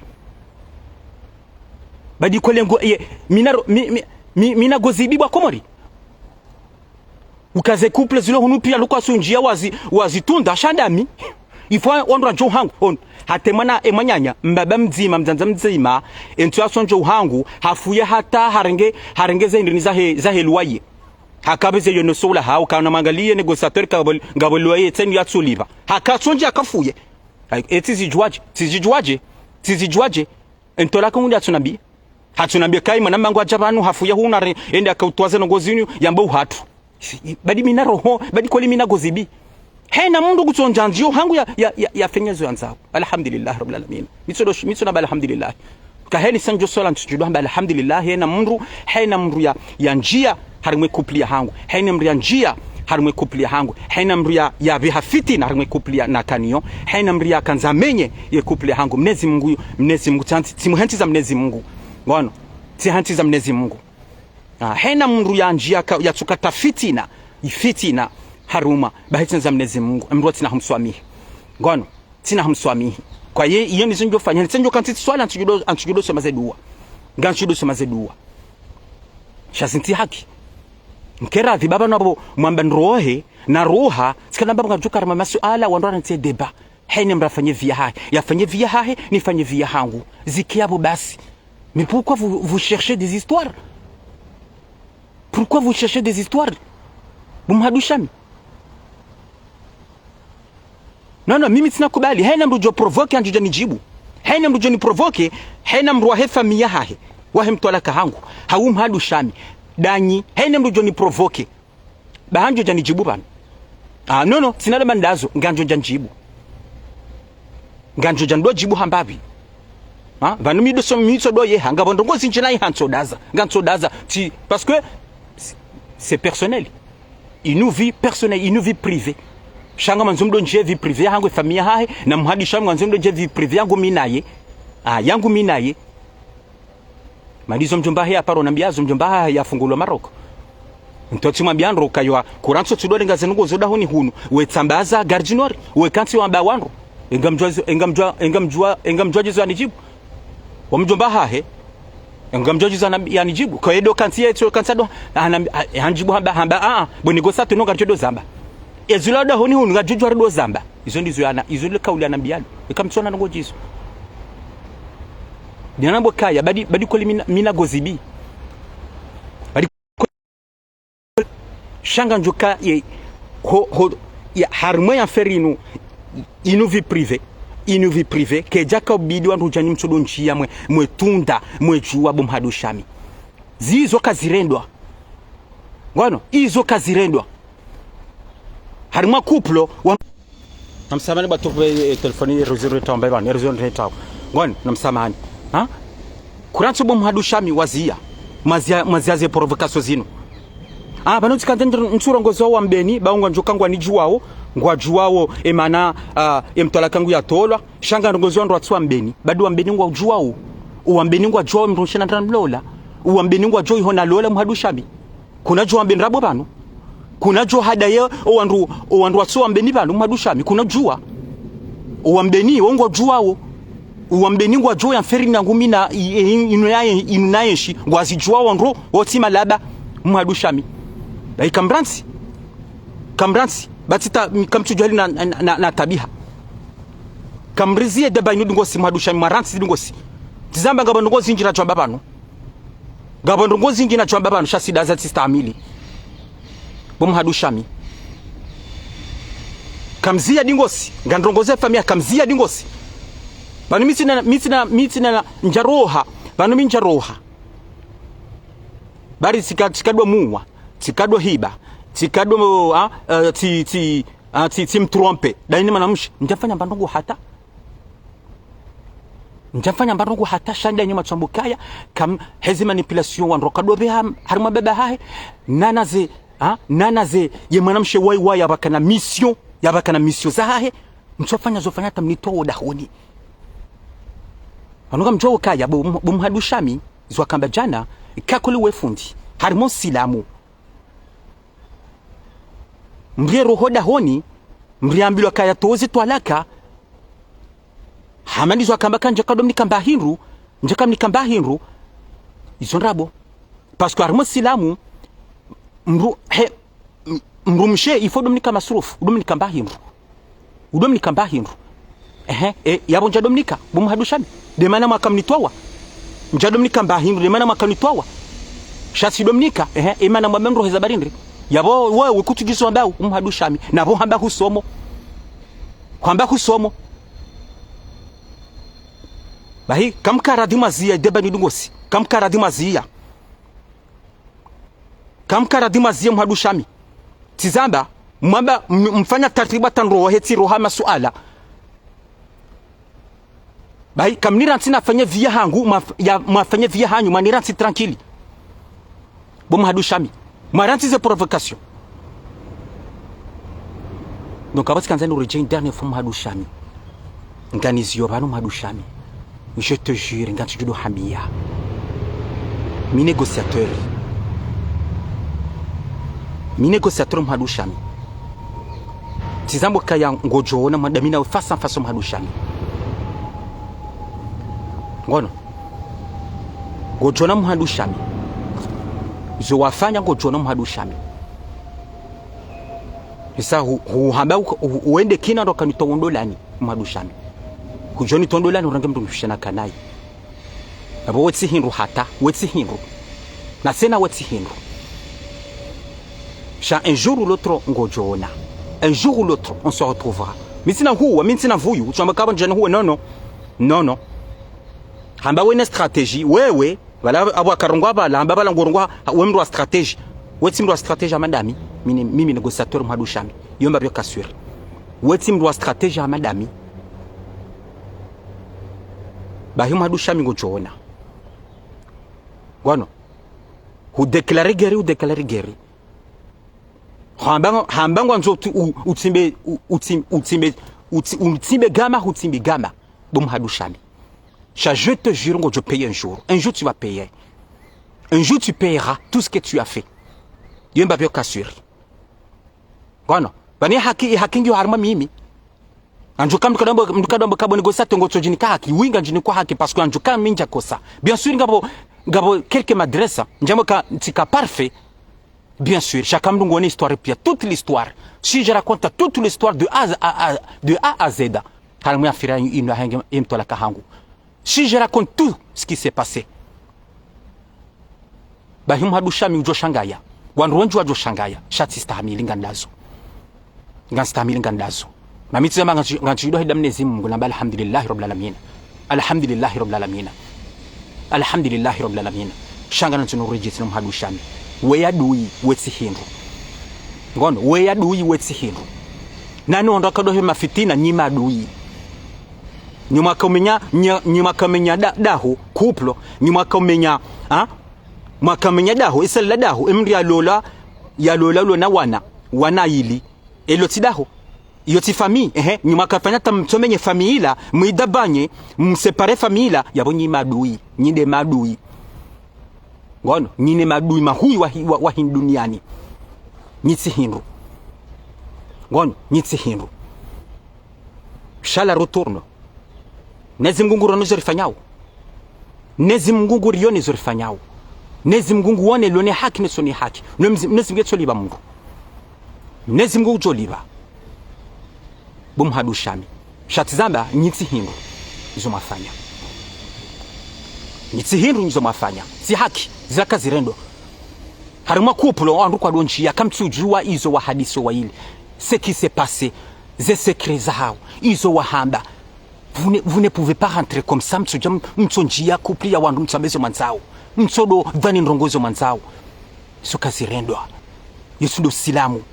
Badi kole ngo-, ye, mina ro-, mi, mi, mi, mina gozibi bwa Komori. Uka ze couple zilo hunu piya lukwa sundjiya wazi, wazitunda shandami. Ifwa ondro ndjo hangu, on. Hata mwana, e mwananya, mbaba mdzima, mdzadze mdzima, entsu yasondjo hangu, hafuye hata harenge, harenge ze hindrini zahe, zahe loyer. Hakapveze yo no soula hau, kana mwangaliye négociateur ka ngapvo, ngapvo loyer, tsenu yatsulipva. Haka sondje hakafuye. Ai, e tsizidjuwadje, tsizidjuwadje, tsizidjuwadje. Entsu laka ngundi hatsunambi. Hatsunambi kayi mwana mangu adja pvanu hafuya hunu are, ende akautwaze no ngozi inu, yamba uhatru. Badi mina roho, badi kolimina gozibi. Hena mndru ngutsondza ndjiyo hangu ya, ya, ya, yafenye zo yandzao. Alhamdulillah Rabbil Alamin. Mi tsudo, mi tsuna ba alhamdulillah. Ka heni sandjo swala ntsudo hamba alhamdulillah, hena mndru, hena mndru ya, yandjiya, harimwe couple yahangu. Hena mndru yandjiya, harimwe couple yahangu. Hena mndru ya, yapviha fitina, harimwe couple ya nakaniyo. Hena mndru yakandza menye, ye couple yahangu. Mnyezi Mungu, Mnyezi Mungu, tsanti, tsimuhentsiza Mnyezi Mungu. Ngono, tsihentsiza Mnyezi Mungu. Ah, hena mndru yandjiya ka, yatsuka ta fitina, ifitina, harumwa, bahi tsina za Mnyezi Mungu, mndru tsina humswamihi. Ngono, tsina humswamihi. Kwa ye, iyo nizo ndjofanya, nitsenjo kantsi swala, ntsudjudo, ntsudjudo soma ze duwa. Nga ntsudjudo soma ze duwa. Sha zintsi haki. Nkera dhi baba nabo, mwamba nrohe, na roha, tsikana baba ngadjukara ma masuala, wandru wanantse débat. Hene mndru afanye vie yahahe, yafanye vie yahahe, nifanye vie yahangu. Zikiya bo basi. Mais pourquoi vous, vous cherchez des histoires? Pourquoi vous cherchez des histoires? Bo Mhadou Shami. Non, non, mimi tsina kubali. Hayina mndru djo provoquer handjo dja nidjibu. Hayina mndru djo ni provoquer, hayina mndru wahe famiyi yahahe, wahe mtwalaka hangu, hau Mhadou Shami, danyi, hayina mndru djo ni provoquer, ba handjo dja nidjibu pvanu. Ah, non, non, tsina lamba ndazo, ngandjo dja nidjibu. Ngandjo dja ndo djibu hamba pvi. Ha? Pvanu mi ndo so mi tso ndo yeha, ngapvo ndrongo zindji nayeha ntso daza, nga ntso daza. Ti, parce que c'est, c'est personnel. Inu vie personnelle, inu vie privée. Sha ngamandzo mdo ndjie vie privée yahangu, ye famiyi yahahe, na Mhadou Shami ngandzo mdo ndjie vie privée yangu mi naye. Ah, yangu mi naye. Mana izo mdjomba hahe ya paro nambiya zo, mdjomba hahe ya fungulwa Maroc. Ntso tsi mwambiya ndro kaywa, kurantso tsi ndo renga ze ndrongo zo dahoni hunu, we tsambaza Gare du Nord, we kantsi wamba wandru. Enga mdjua zo, enga mdjua, enga mdjua, enga mdjua djizo yanidjibu. Wa mdjomba hahe, enga mdjua djizo yana-, yanidjibu. Kwa ye ndo kantsi ye tso kantsi ndo, hanam-, ha-, handjibu hamba, hamba, ah, ah, bo nigo sa tu no ngaridjo ndo zamba. Ezula dahoni hunu ngaridjo djuwa ndo zamba. Izo ndizo yana, izo le kauli yanambiya lo. Eka mtsona ndrongo djizo. Nina nambo kaya, badi, badi kweli mina, mina gozibi. Badi kweli sha ngandjo ka ye, ho, ho, ya, harimwa ye affaire inu, inu vie privée, inu vie privée, kedjaka ubidi wandru djanyi mtso ndo ndjia mwe, mwe tunda, mwe djuwa bo Mhadou Shami. Zizo kazirendwa. Ngono, izo kazirendwa. Harimwa couple, wa namsamahani ba tokwe, eh, telefoni, réseau reta mbaye bani, réseau reta. Ngono, namsamahani. Ha? Kurantso bo Mhadou Shami waziya. Mwaziya, mwaziya ze provocation zinu. Ah, pvanu tsikandza ntsurongozo wa Mbeni, ba ngwandjo ka ngwanidjuwao, ngwadjuwao, e mana, ah, e mtwalaka ngu yatolwa, sha ngarongozao wandru watsu wa Mbeni, badi wa Mbeni ngwadjuwao. Uwa Mbeni ngwadjuwao mndru nshe na ndra mlola. Uwa Mbeni ngwadjuwao iho nalola Mhadou Shami. Kuna djuwa Mbeni rabo pvanu. Kuna djuwa hadaye o wandru, o wandru watsu wa Mbeni pvanu Mhadou Shami. Kuna djuwa. Uwa Mbeni, wo ngwadjuwao. Uwa Mbeni ngwadjuwao ye affaire yangu mi na, i, i, inu naye, inu naye nshi. Ngwazidjuwao wandru, wotsi malaba Mhadou Shami. Bahi kamrantsi. Kamrantsi. Batsi ta, kamtsudjuwa hali na, na, na, na tabiha. Kamriziye débat inu ndrongosi Mhadou Shami, mwarantsi ndrongosi. Tsi zamba ngapvo ndrongo zindji nadjo amba pvanu. Ngapvo ndrongo zindji nadjo amba pvanu, sha tsi daza tsistahamili. Bo Mhadou Shami. Kamziya ndrongosi, ngandrongoze famiyi, kamziya ndrongosi. Pvanu mi tsina, mi tsina, mi tsina, ndjaroha. Pvanu mi ndjaroha. Bari tsika, tsika ndo muwa. Tsika ndo hiba. Tsika ndo, ah, eh, tsi, tsi, ah, tsi, tsi mtrompe. Dani mwanamshe. Ndjafanya mba ndrongo hata. Ndjafanya mba ndrongo hata sha nda nyuma tswambo kaya, kam hezi manipulation wandru kado be ha, harimwa baba hahe, nana ze, ha, nana ze, ye mwanamshe wayi wayi yabaka na mission, yabaka na mission zahahe, mtsofanya zofanya hata mnitowe dahoni. Wanu kamdjuwa kaya, bo, bo Mhadou Shami, zo wakamba djana, kakuli we fundi, harimwa usilamu. Mriye roho dahoni, mriambilwa kaya tozi twalaka. Hama ndizo wakamba ka ndjaka ndo mnika mba hindru, ndjaka mnika mba hindru. Izo ndrabo. Parce que harimwa usilamu, mdru, he, m-, mdrumshe, il faut ndo mnika masrufu, ndo mnika mba hindru. Udo mnika mba hindru. Ehe, e, yapvo ndjado mnika, bo Mhadou Shami. Nde mana mwaka mnitowa. Ndjado mnika mba hindru, nde mana mwaka mnitowa. Sha tsi do mnika, ehe, e mana mwambe mdru heza barindri. Yapvo, we, we kutsudjizo hamba, bo Mhadou Shami. Na pvo hamba husomo. Hamba husomo. Bahi, kamkaradhi mwaziya, débat inu ndrongosi. Kamkaradhi mwaziya. Kamkaradhi mwaziya Mhadou Shami. Tsi zamba, mwamba, m-, mfanya tartibu hata ndrowa hetsi roha masuala. Bahi, kamnirantsi nafanye vie yahangu, mwaf-, ya, mwafanye vie yahanyu, mwanirantsi tranquille. Bo Mhadou Shami. Mwarantsi ze provocation. Donc, apvo tsikandza niredjeyi une dernière fois Mhadou Shami. Nganiziyo pvanu Mhadou Shami. Je te jure, ngantsudjo hambiya. Mi négociateur. Mi négociateur Mhadou Shami. Tsi zambo kaya ngodjo ona mwa dami nawe face à face Mhadou Shami. Ngono. Ngodjo ona Mhadou Shami. Zo wafanya ngodjo ona Mhadou Shami. Isa hu, hu hamba hu, hu, uende kina ndo kanitowa ndolani, Mhadou Shami. Hudjo nitowa ndolani, urenge mdru mfishana kanayi. Abo we tsi hindru hata, we tsi hindru. Na tsena we tsi hindru. Sha un jour ou l'autre ngodjo ona. Un jour ou l'autre, on se retrouvera. Mi tsina huwa, mi tsina vuyu, tsamba kaba ndjani huwa, non, non. Non, non. Hamba wena stratégie, wewe, pvala abo akarongoa pvala, hamba pvala ngorongoa, we mndru wa stratégie. We tsi mndru wa stratégie, Hamada Ami, mimi, mimi négociateur Mhadou Shami. Yo mbapvo ka sûr. We tsi mndru wa stratégie, Hamada Ami. Bahi Mhadou Shami ngodjo ona. Ngono. Hu déclare guerre, hu déclare guerre. Hamba, hamba ngwandzo uti-, u-, utsimbe, u-, utsim-, utsimbe, utsi-, utsimbe gama, utsimbe gama. Bo Mhadou Shami. Sha, je te jure, ngodjo payer un jour. Un jour, tu vas payer. Un jour, tu payeras tout ce que tu as fait. Yo mbapvo ka sûr. Ngono. Pvani haki, haki ngiyo harumwa mimi. Andjuka mndru kadombo, mndru kadombo kabo négociateur ngotso djinika haki. Oui, ngandjinika haki, parce que andjuka mi ndja kosa. Bien sûr, ngapvo, ngapvo quelques maladresses. Ndjambo ka, tsi ka parfait. Bien sûr, sha ka mndru ngwone histoire pia, toute l'histoire. Si je raconte toute l'histoire de A à, à, de A à Z, harumwa ye affaire inu yahenge, ye mtwalaka hangu. Si je raconte tout ce qui s'est passé. Bahi Mhadou Shami udjo shangaya. Wandru wendji wadjo shangaya. Sha tsistahamili ngandazo. Nganstahamili ngandazo. Na mi tsamba nganshi-, nganshido heda Mnyezi Mungu namba alhamdulillahi rabbil alamina. Alhamdulillahi rabbil alamina. Alhamdulillahi rabbil alamina. Sha nganantsono redjesi no Mhadou Shami. We adui, we tsi hindru. Ngono, we adui, we tsi hindru. Nani ondro akadohe mafitina, nyi maadui. Nyi mwaka umenya, nyi, nyi mwaka umenya da-, daho, couple, nyi mwaka umenya, ha? Mwaka umenya daho, isali la daho, emndru yalola, yalola ulo na wana, wana ili. Elo tsi daho. Iyo tsi famille, ehe, nyi mwakafanya ta mtsomenye famille ila, mwidabanye, msépare famille ila, yabo nyi maadui, nyi nde maadui. Ngono, nyi ne maadui mahuu wa hi-, wa, wa hinduniani. Nyi tsi hindru. Ngono, nyi tsi hindru. Sha la retourne. Mnyezi Mungu ngurione zo rifanyao. Mnyezi Mungu ngurione zo rifanyao. Mnyezi Mungu nguone lo ne haki ne tso ne haki. Mnyezi, Mnyezi Mungu yetso lipva mndru. Mnyezi Mungu ngudjo lipva. Bo Mhadou Shami. Sha tsizamba, nyi tsi hindru. Izo mwafanya. Nyi tsi hindru izo mwafanya. Tsi haki. Zila kazirendwa. Harimwa couple, wandru kwadondjiya, kamtsudjuwa izo wahadisi wa ili. Ce qui s'est passé. Ze secret zahao. Izo wahamba. Vous ne, vous ne pouvez pas rentrer comme ça, mtsodja m-, mtsondjiya couple ya wandru mtsambe zo mwandzao. Mtsodo dhwani ndrongo zo mwandzao. Izo kazirendwa. Yesu ndo Usilamu.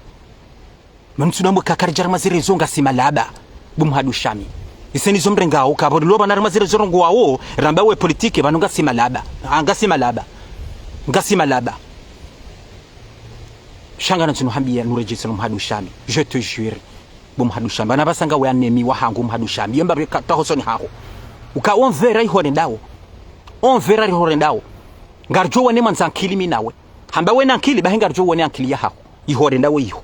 Mana mtsudambo kakari dja harumwa ze réseaux ngasi malaba. Bo Mhadou Shami. Ise nizo mrengao, kabo lo pvanu harumwa ze réseaux rongoao, ramba we politique, pvanu ngasi malaba. Ah, ngasi malaba. Ngasi malaba. Sha nganantsono hambiya nuredjese no Mhadou Shami. Je te jure. Bo Mhadou Shami. Pvanu pvasa ngawe ennemi wahangu Mhadou Shami. Yo mbapvo ka-, taho soni haho. Uka on verra iho rendao. On verra iho rendao. Ngaridjo wone mwandza ankili mi nawe. Hamba wena ankili, bahi ngaridjo wone ankili yahaho. Iho rendao iho.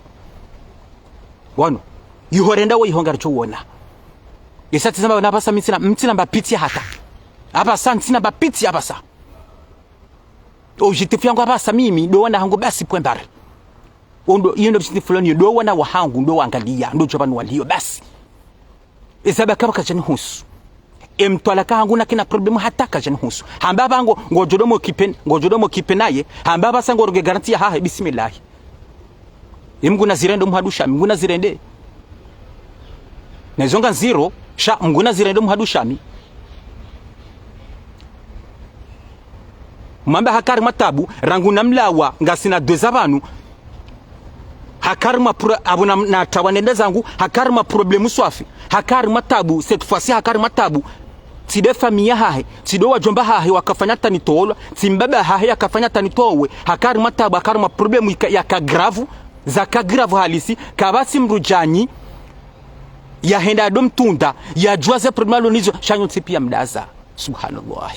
Wano. Iho rendao iho ngaridjo wona. Esa tsizamba pvanu pvasa mi ntsina, mi ntsina mbapvi tsi hata. Apvasa ntsina mbapvi tsi apvasa. Objectif yangu apvasa mimi, ndo wana hangu basi point barre. Ondo, iyo ndo objectif fulani, ndo wana wahangu, ndo wangaliya, ndo djo pvanu waliyo, basi. Eza pvaka pvaka kadjanihusu. Emtwalaka hangu nakina problème hata kadjanihusu. Hamba pvangu, ngodjo domo kipen, ngodjo domo kipen naye, hamba pvasa ngoronge garantie yahahe, bismillahi. Ye Mngu nazirende Mhadou Shami, Mngu nazirende. Na izo nga ndziro, sha Mngu nazirende Mhadou Shami. Mwamba hakari matabu, rangu namlawa, ngasina dweza pvanu. Hakari mapro-, abo na, natawa nende zangu, hakari maproblème swafi. Hakari matabu, cette fois-ci hakari matabu. Tsi nde famille yahahe, tsi ndo wadjomba hahe wakafanya tanitolwa, tsi mbaba hahe yakafanya tanitowe, hakari matabu, hakari maproblème yaka, yaka grave, zaka grave halisi, kapvatsi mdru djani, yahenda ado mtunda, yadjuwa ze problème alo nizo, sha nyontsi piya mdaza. Subhanallah.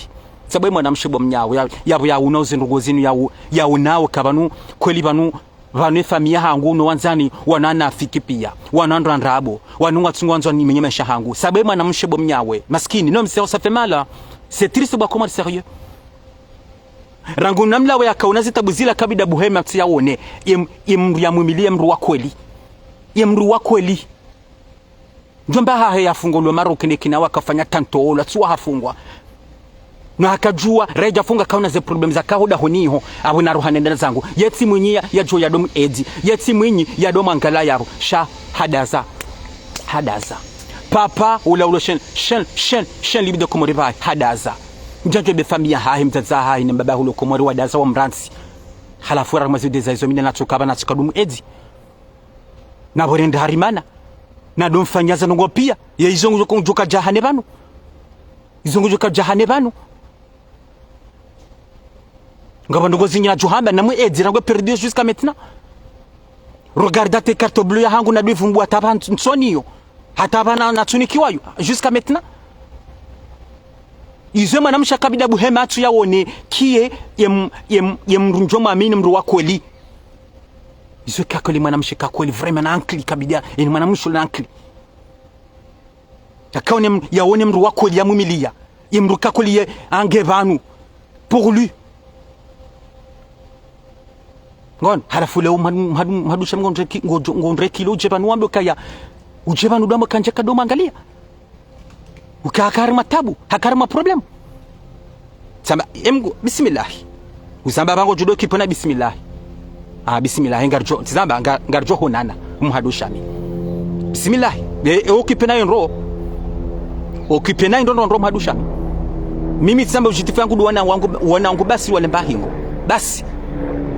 Sababu mwanamshe bo mnyawe, ya, ya, ya unao zindrongo zinu, ya u-, ya unao ka pvanu, kweli pvanu, pvanu efamiyi yahangu no wandzani, wana wanafiki piya, wana wandru wa ndrabo, wanu ngwatsungu wandzani menye maesha yahangu. Sababu mwanamshe bo mnyawe, maskini, non, mais ça, ça fait mal, hein. C'est triste, bwa, comment, sérieux. Rangu namlawe yakaona zitabu zila kabida buhema tsi yaone, ye m-, ye mdru yamwimiliye mdru wa kweli. Ye mdru wa kweli. Djomba hahe yafungwa lo Maroc ne kina wakafanya tanto ola, tsi wahafungwa. No hakadjuwa, redja funga kauna ze problèmes za kahoda honiho, apvo na roha nende na zangu. Yetsi mwinyi ya, yadjo ya domu edzi. Yetsi mwinyi ya domu angala yapvo. Sha, hadaza. Hadaza. Papa, ula ulo shen, shen, shen, shen libi do Komori pvahe. Hadaza. Ndjandjo be famiyi yahahe, mdzadze hahe, ne mbaba hulo Komori, wadaza wa mrantsi. Halafu ra mwazi udeza izo mi nde natsuka pva natsuka domu edzi. Na pvo rende harimana. Na domfanyaza nongo piya. Ye izo ngudjo, ngudjo kadjahane pvanu. Izo ngudjo kadjahane pvanu. Ngapvo ndrongo zinyi nadjo hamba, namwe edzi rangu perdu jusqu'à maintenant. Regarde tes cartes bleues yahangu na doivumbu hata pva ns-, nsoni yo. Hata pva na, natsunikiwa yo. Jusqu'à maintenant. Izo mwanamshe kabida buhema atsu yawone kiye ye m-, ye m-, ye mdru ndjo mwamini mdru wa kweli. Izo ka kweli mwanamshe ka kweli, vraiment na ankili kabida, ye ni mwanamshe na ankili. Yakaone m-, yawone mdru wa kweli ya mwimiliya. Ye mdru ka kweli ye ange pvanu. Pour lui. Ngono, halafu leo mhadu, mhadu, mhadu sha ngondreki, ngodjo, ngondreki lo udje pvanu wambe ukaya. Udje pvanu ndo wambe kandje ka domu angaliya. Uka hakari matabu, hakari ma problème. Tsamba, emgu, bismillahi. Uzamba pvangu djudo kipona bismillahi. Ah, bismillahi, ngaridjo, tsamba, nga-, ngaridjo honana, mhadu shami. Bismillahi, e, e, occupé nayo ndro. Occupé nayo ndro, ndro, ndro, mhadu shami. Mimi tsamba ujitifu yangu ndo wana wangu, wana wangu basi wale mbahingo. Basi.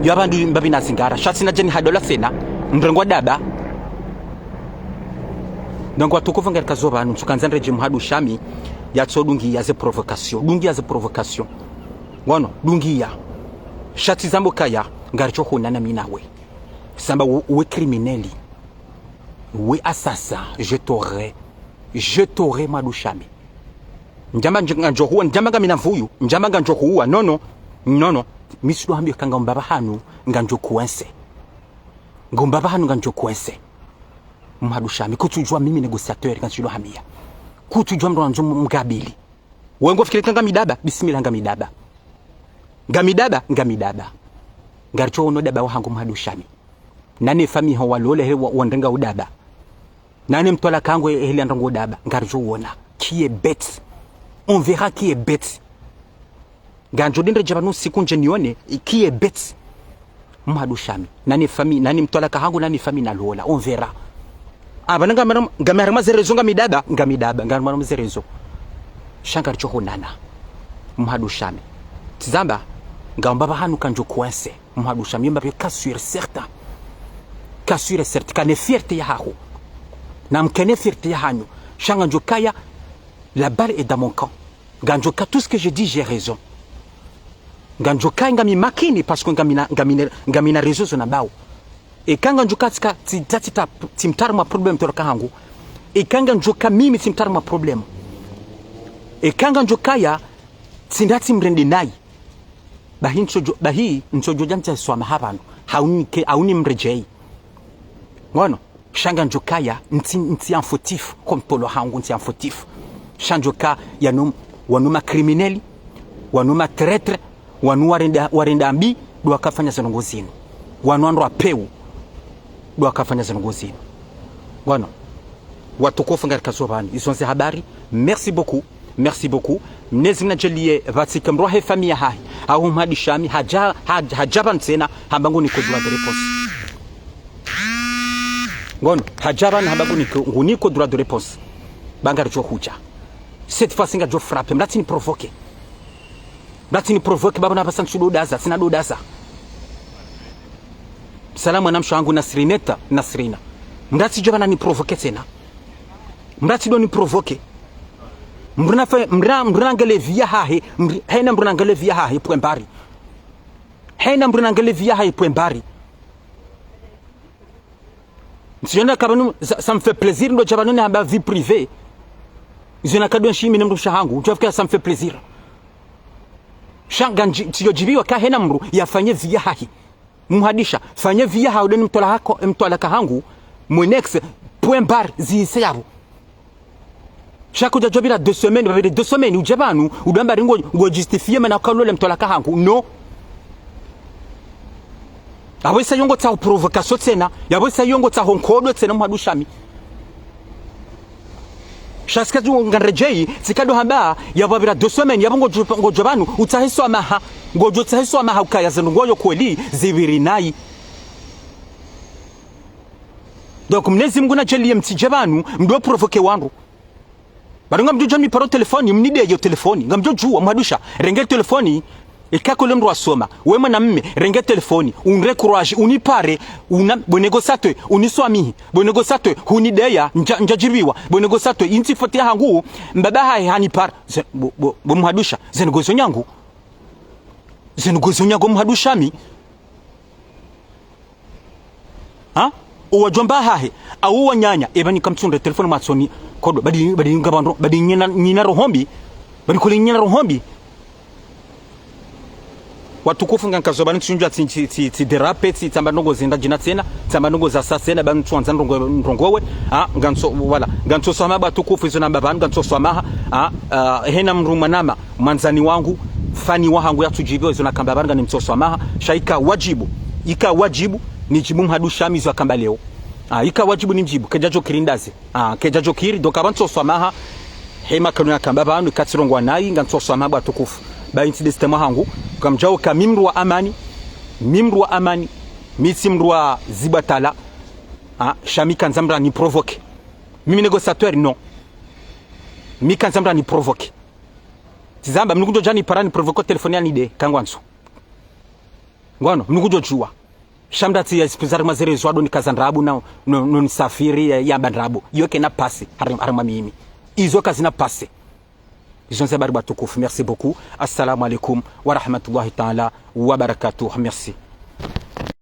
Yo apvandu mbapvi na zingara. Sha tsina djeni hadola tsena. Mrengo daba. Donc, watukufu ngarikazo pvanu, ntsukandza ndredje mhadu shami, yatso dungiya ze provocation. Dungiya ze provocation. Ngono, dungiya. Sha tsizambo kaya, ngaridjo honana mi nawe. Tsamba we, we criminel. We assassin, je t'aurai. Je t'aurai mhadu shami. Ndjamba ndj-, ngandjo huwa, ndjamba ngamina mvuyu, ndjamba ngandjo huwa. Non, non. Non, non. Mi tsidjo hambiya ka ngamba pvahanu, ngandjo kuense. Ngamba pvahanu, ngandjo kuense. Mhadu shami, kutsudjuwa mimi négociateur, kantsudjo hambiya. Kutsudjuwa mdru wandzo mkabili. Wengo fikiri ka ngami daba, bismillah ngami daba. Ngami daba, ngami daba. Ngaridjo ono daba wahangu mhadu shami. Nane famiyi ho walole he wa-, wandrenga udaba. Nane mtwalaka hangu he, he liandrango udaba. Ngaridjo ona. Qui est bête ? On verra qui est bête. Ngandjo dindre djaba no siku ndje nione, qui est bête. Mhadu shami. Nani famiyi, nani mtwalaka hangu, nani famiyi nalola. On verra. Apvanu ngamara, ngamara mazerezo ngami daba, ngami daba, ngamara mazerezo. Sha ngaridjo honana. Mhadu shami. Tsizamba, ngamba pvahanu kandjo kuense. Mhadu shami, yomba pve cas sûr et certain. Cas sûr et certain. Kane fierté yahaho. Na mkane fierté yahanyu. Sha ngandjo kaya, la balle est dans mon camp. Ngandjo ka tout ce que je dis, j'ai raison. Ngandjo ka ngami makini, parce que ngamina, ngamina, ngamina raison zo nambao. Eka ngandjo ka tsika, tsi, tsi, tsi, tsi mtwara ma problème mtwalaka hangu. Eka ngandjo ka mimi tsi mtwara ma problème. Eka ngandjo kaya, tsi nda tsi mrende nayi. Bahi ntsodjo, bahi ntsodjo djantsa swamaha pvanu. Haunike, hauni mredjeyi. Ngono. Sha ngandjo kaya, ntsi, ntsi un fautif, comme polo hangu ntsi un fautif. Sha ngandjo kaya no, wanu ma criminel, wanu ma traître, wanu warenda, warenda mbi, ndo wakafanya zendrongo zinu. Wanu wandru wa pewu, ndo wakafanya zendrongo zinu. Ngono, watukufu ngarikazo pvanu, izo ndze habari, merci beaucoup. Merci beaucoup. Mnyezi Mngu nadjaliye pvatsike mdru wahe famiyi yahahe. Au mhadu shami, hadja, hadja, hadja pvanu tsena, hamba nguniko droit de réponse. Ngono, hadja pvanu hamba nguniko, nguniko droit de réponse. Ba ngaridjo hudja. Cette fois-ci ngaridjo frappé. Mlatsi ni provoqué. Mlatsi ni provoqué, baba na pvasa ntsu dodaza, tsina dodaza. Salamu mwanamshe wangu Nasrineta, Nasrina. Mlatsi djo pvanu ni provoqué tsena. Mlatsi ndo ni provoqué. Mdru na fe, mdru na, mdru na ngele vie yahahe, mdru, hena mdru na ngele vie yahahe, point barre. Hena mdru na ngele vie yahahe, point barre. Ntsiona ka pvanu, ça, ça me fait plaisir, ndo dja pvanu ni hamba vie privée. Izo na kado nshimi ne mdrumshe wahangu, tu vois que ça me fait plaisir. Sha ngandji, tsiyo djibiwa ka hena mdru, yafanye vie yahahe. Mhadisha, fanya vie yaho ndo ni mtwalaka, mtwalaka hangu, mon ex, point barre, zihise yapvo. Sha kudja djopvira deux semaines, pvapvire deux semaines, udje pvanu, udjo amba ringo, ngo justifier mana ukalole mtwalaka hangu. Non. Yapvo isa yo ngotsaho provocation tsena, yapvo isa yo ngotsaho nkodo tsena mhadisha mi. Sha tsika tu nganredjeyi, tsika ndo hamba, yapvo pvira deux semaines, yapvo ngodjo, ngodjo pvanu, utsahe swamaha. Ngodjo tsahe swamaha ukaya zinu ngoyo kweli, zipviri nayi. Donc, Mnyezi Mngu nadjaliye mtsidje pvanu, mdo provoquer wandru. Bado ngamdjo djani paro telefoni, mnideye yo telefoni. Ngamdjo djuwa, mhadusha. Renge telefoni, ika kole mndru asoma. We mwanamme, renge telefoni. Unre courage, unipare, una, bo négociateur, uniswamihi. Bo négociateur, hunideya, ndja, ndjadjipviwa. Bo négociateur, intsi foti yahangu, mbaba hahe hanipara. Ze, bo, bo, bo mhadusha, zinu ngozo nyangu. Zinu ngozo nyangu mhadusha mi. Ha? Owadjomba hahe, awu wananya, eba nika mtsundre telefoni matsoni, kodo, badi, badi ngapvandro, badi nyina, nyina roho mbi, badi kole nyina roho mbi. Watukufu ngankazo pvanu ntsi undjwa tsi, tsi, tsi, tsi déraper, tsi, tsamba ndrongo zindji djina tsena, tsamba ndrongo za sa tsena, pvanu ntsuandza ndrongo, ndrongowe, ha, ngantso, voilà, ngantso swamaha bo watukufu izo namba pvanu, ngantso swamaha, ha, ah, hena mndru mwanama, mwandzani wangu, fani wahangu yatsudjipviwa izo nakamba pvanu nganimtso swamaha, sha ika wadjibu, ika wadjibu, nidjibu mhadusha mi izo akamba leo. Ah, ika wadjibu nimdjibu, kedjadjo kiri ndaze. Ah, kedjadjo kiri, donc apvantso swamaha, hema kanu yakamba pvanu, ika tsirongowa nayi, ngantso swamaha bo watukufu. Ba intsi destin mwahangu, kamdjao ka mi mndru wa amani, mi mndru wa amani, mi tsi mndru wa zibatala, ah, sha mi kandza mndru ani provoquer. Mimi négociateur, non. Mi kandza mndru ani provoquer. Tsizamba, mndru ngudjo djani para ni provoquer telefoni yanide, kangwandzo. Ngwano, mndru ngudjo djuwa. Sha mndru tsi ya zipuzari mazere zwa ndo nikaza ndrabo na, no, no nisafiri ya, yamba ndrabo. Iyo kayina passé, hari, harimwa mimi. Izo kazina passé. Izo nze bari bo watukufu. Merci beaucoup. Assalamu alaikum wa rahmatullahi ta'ala wa barakatuh. Merci.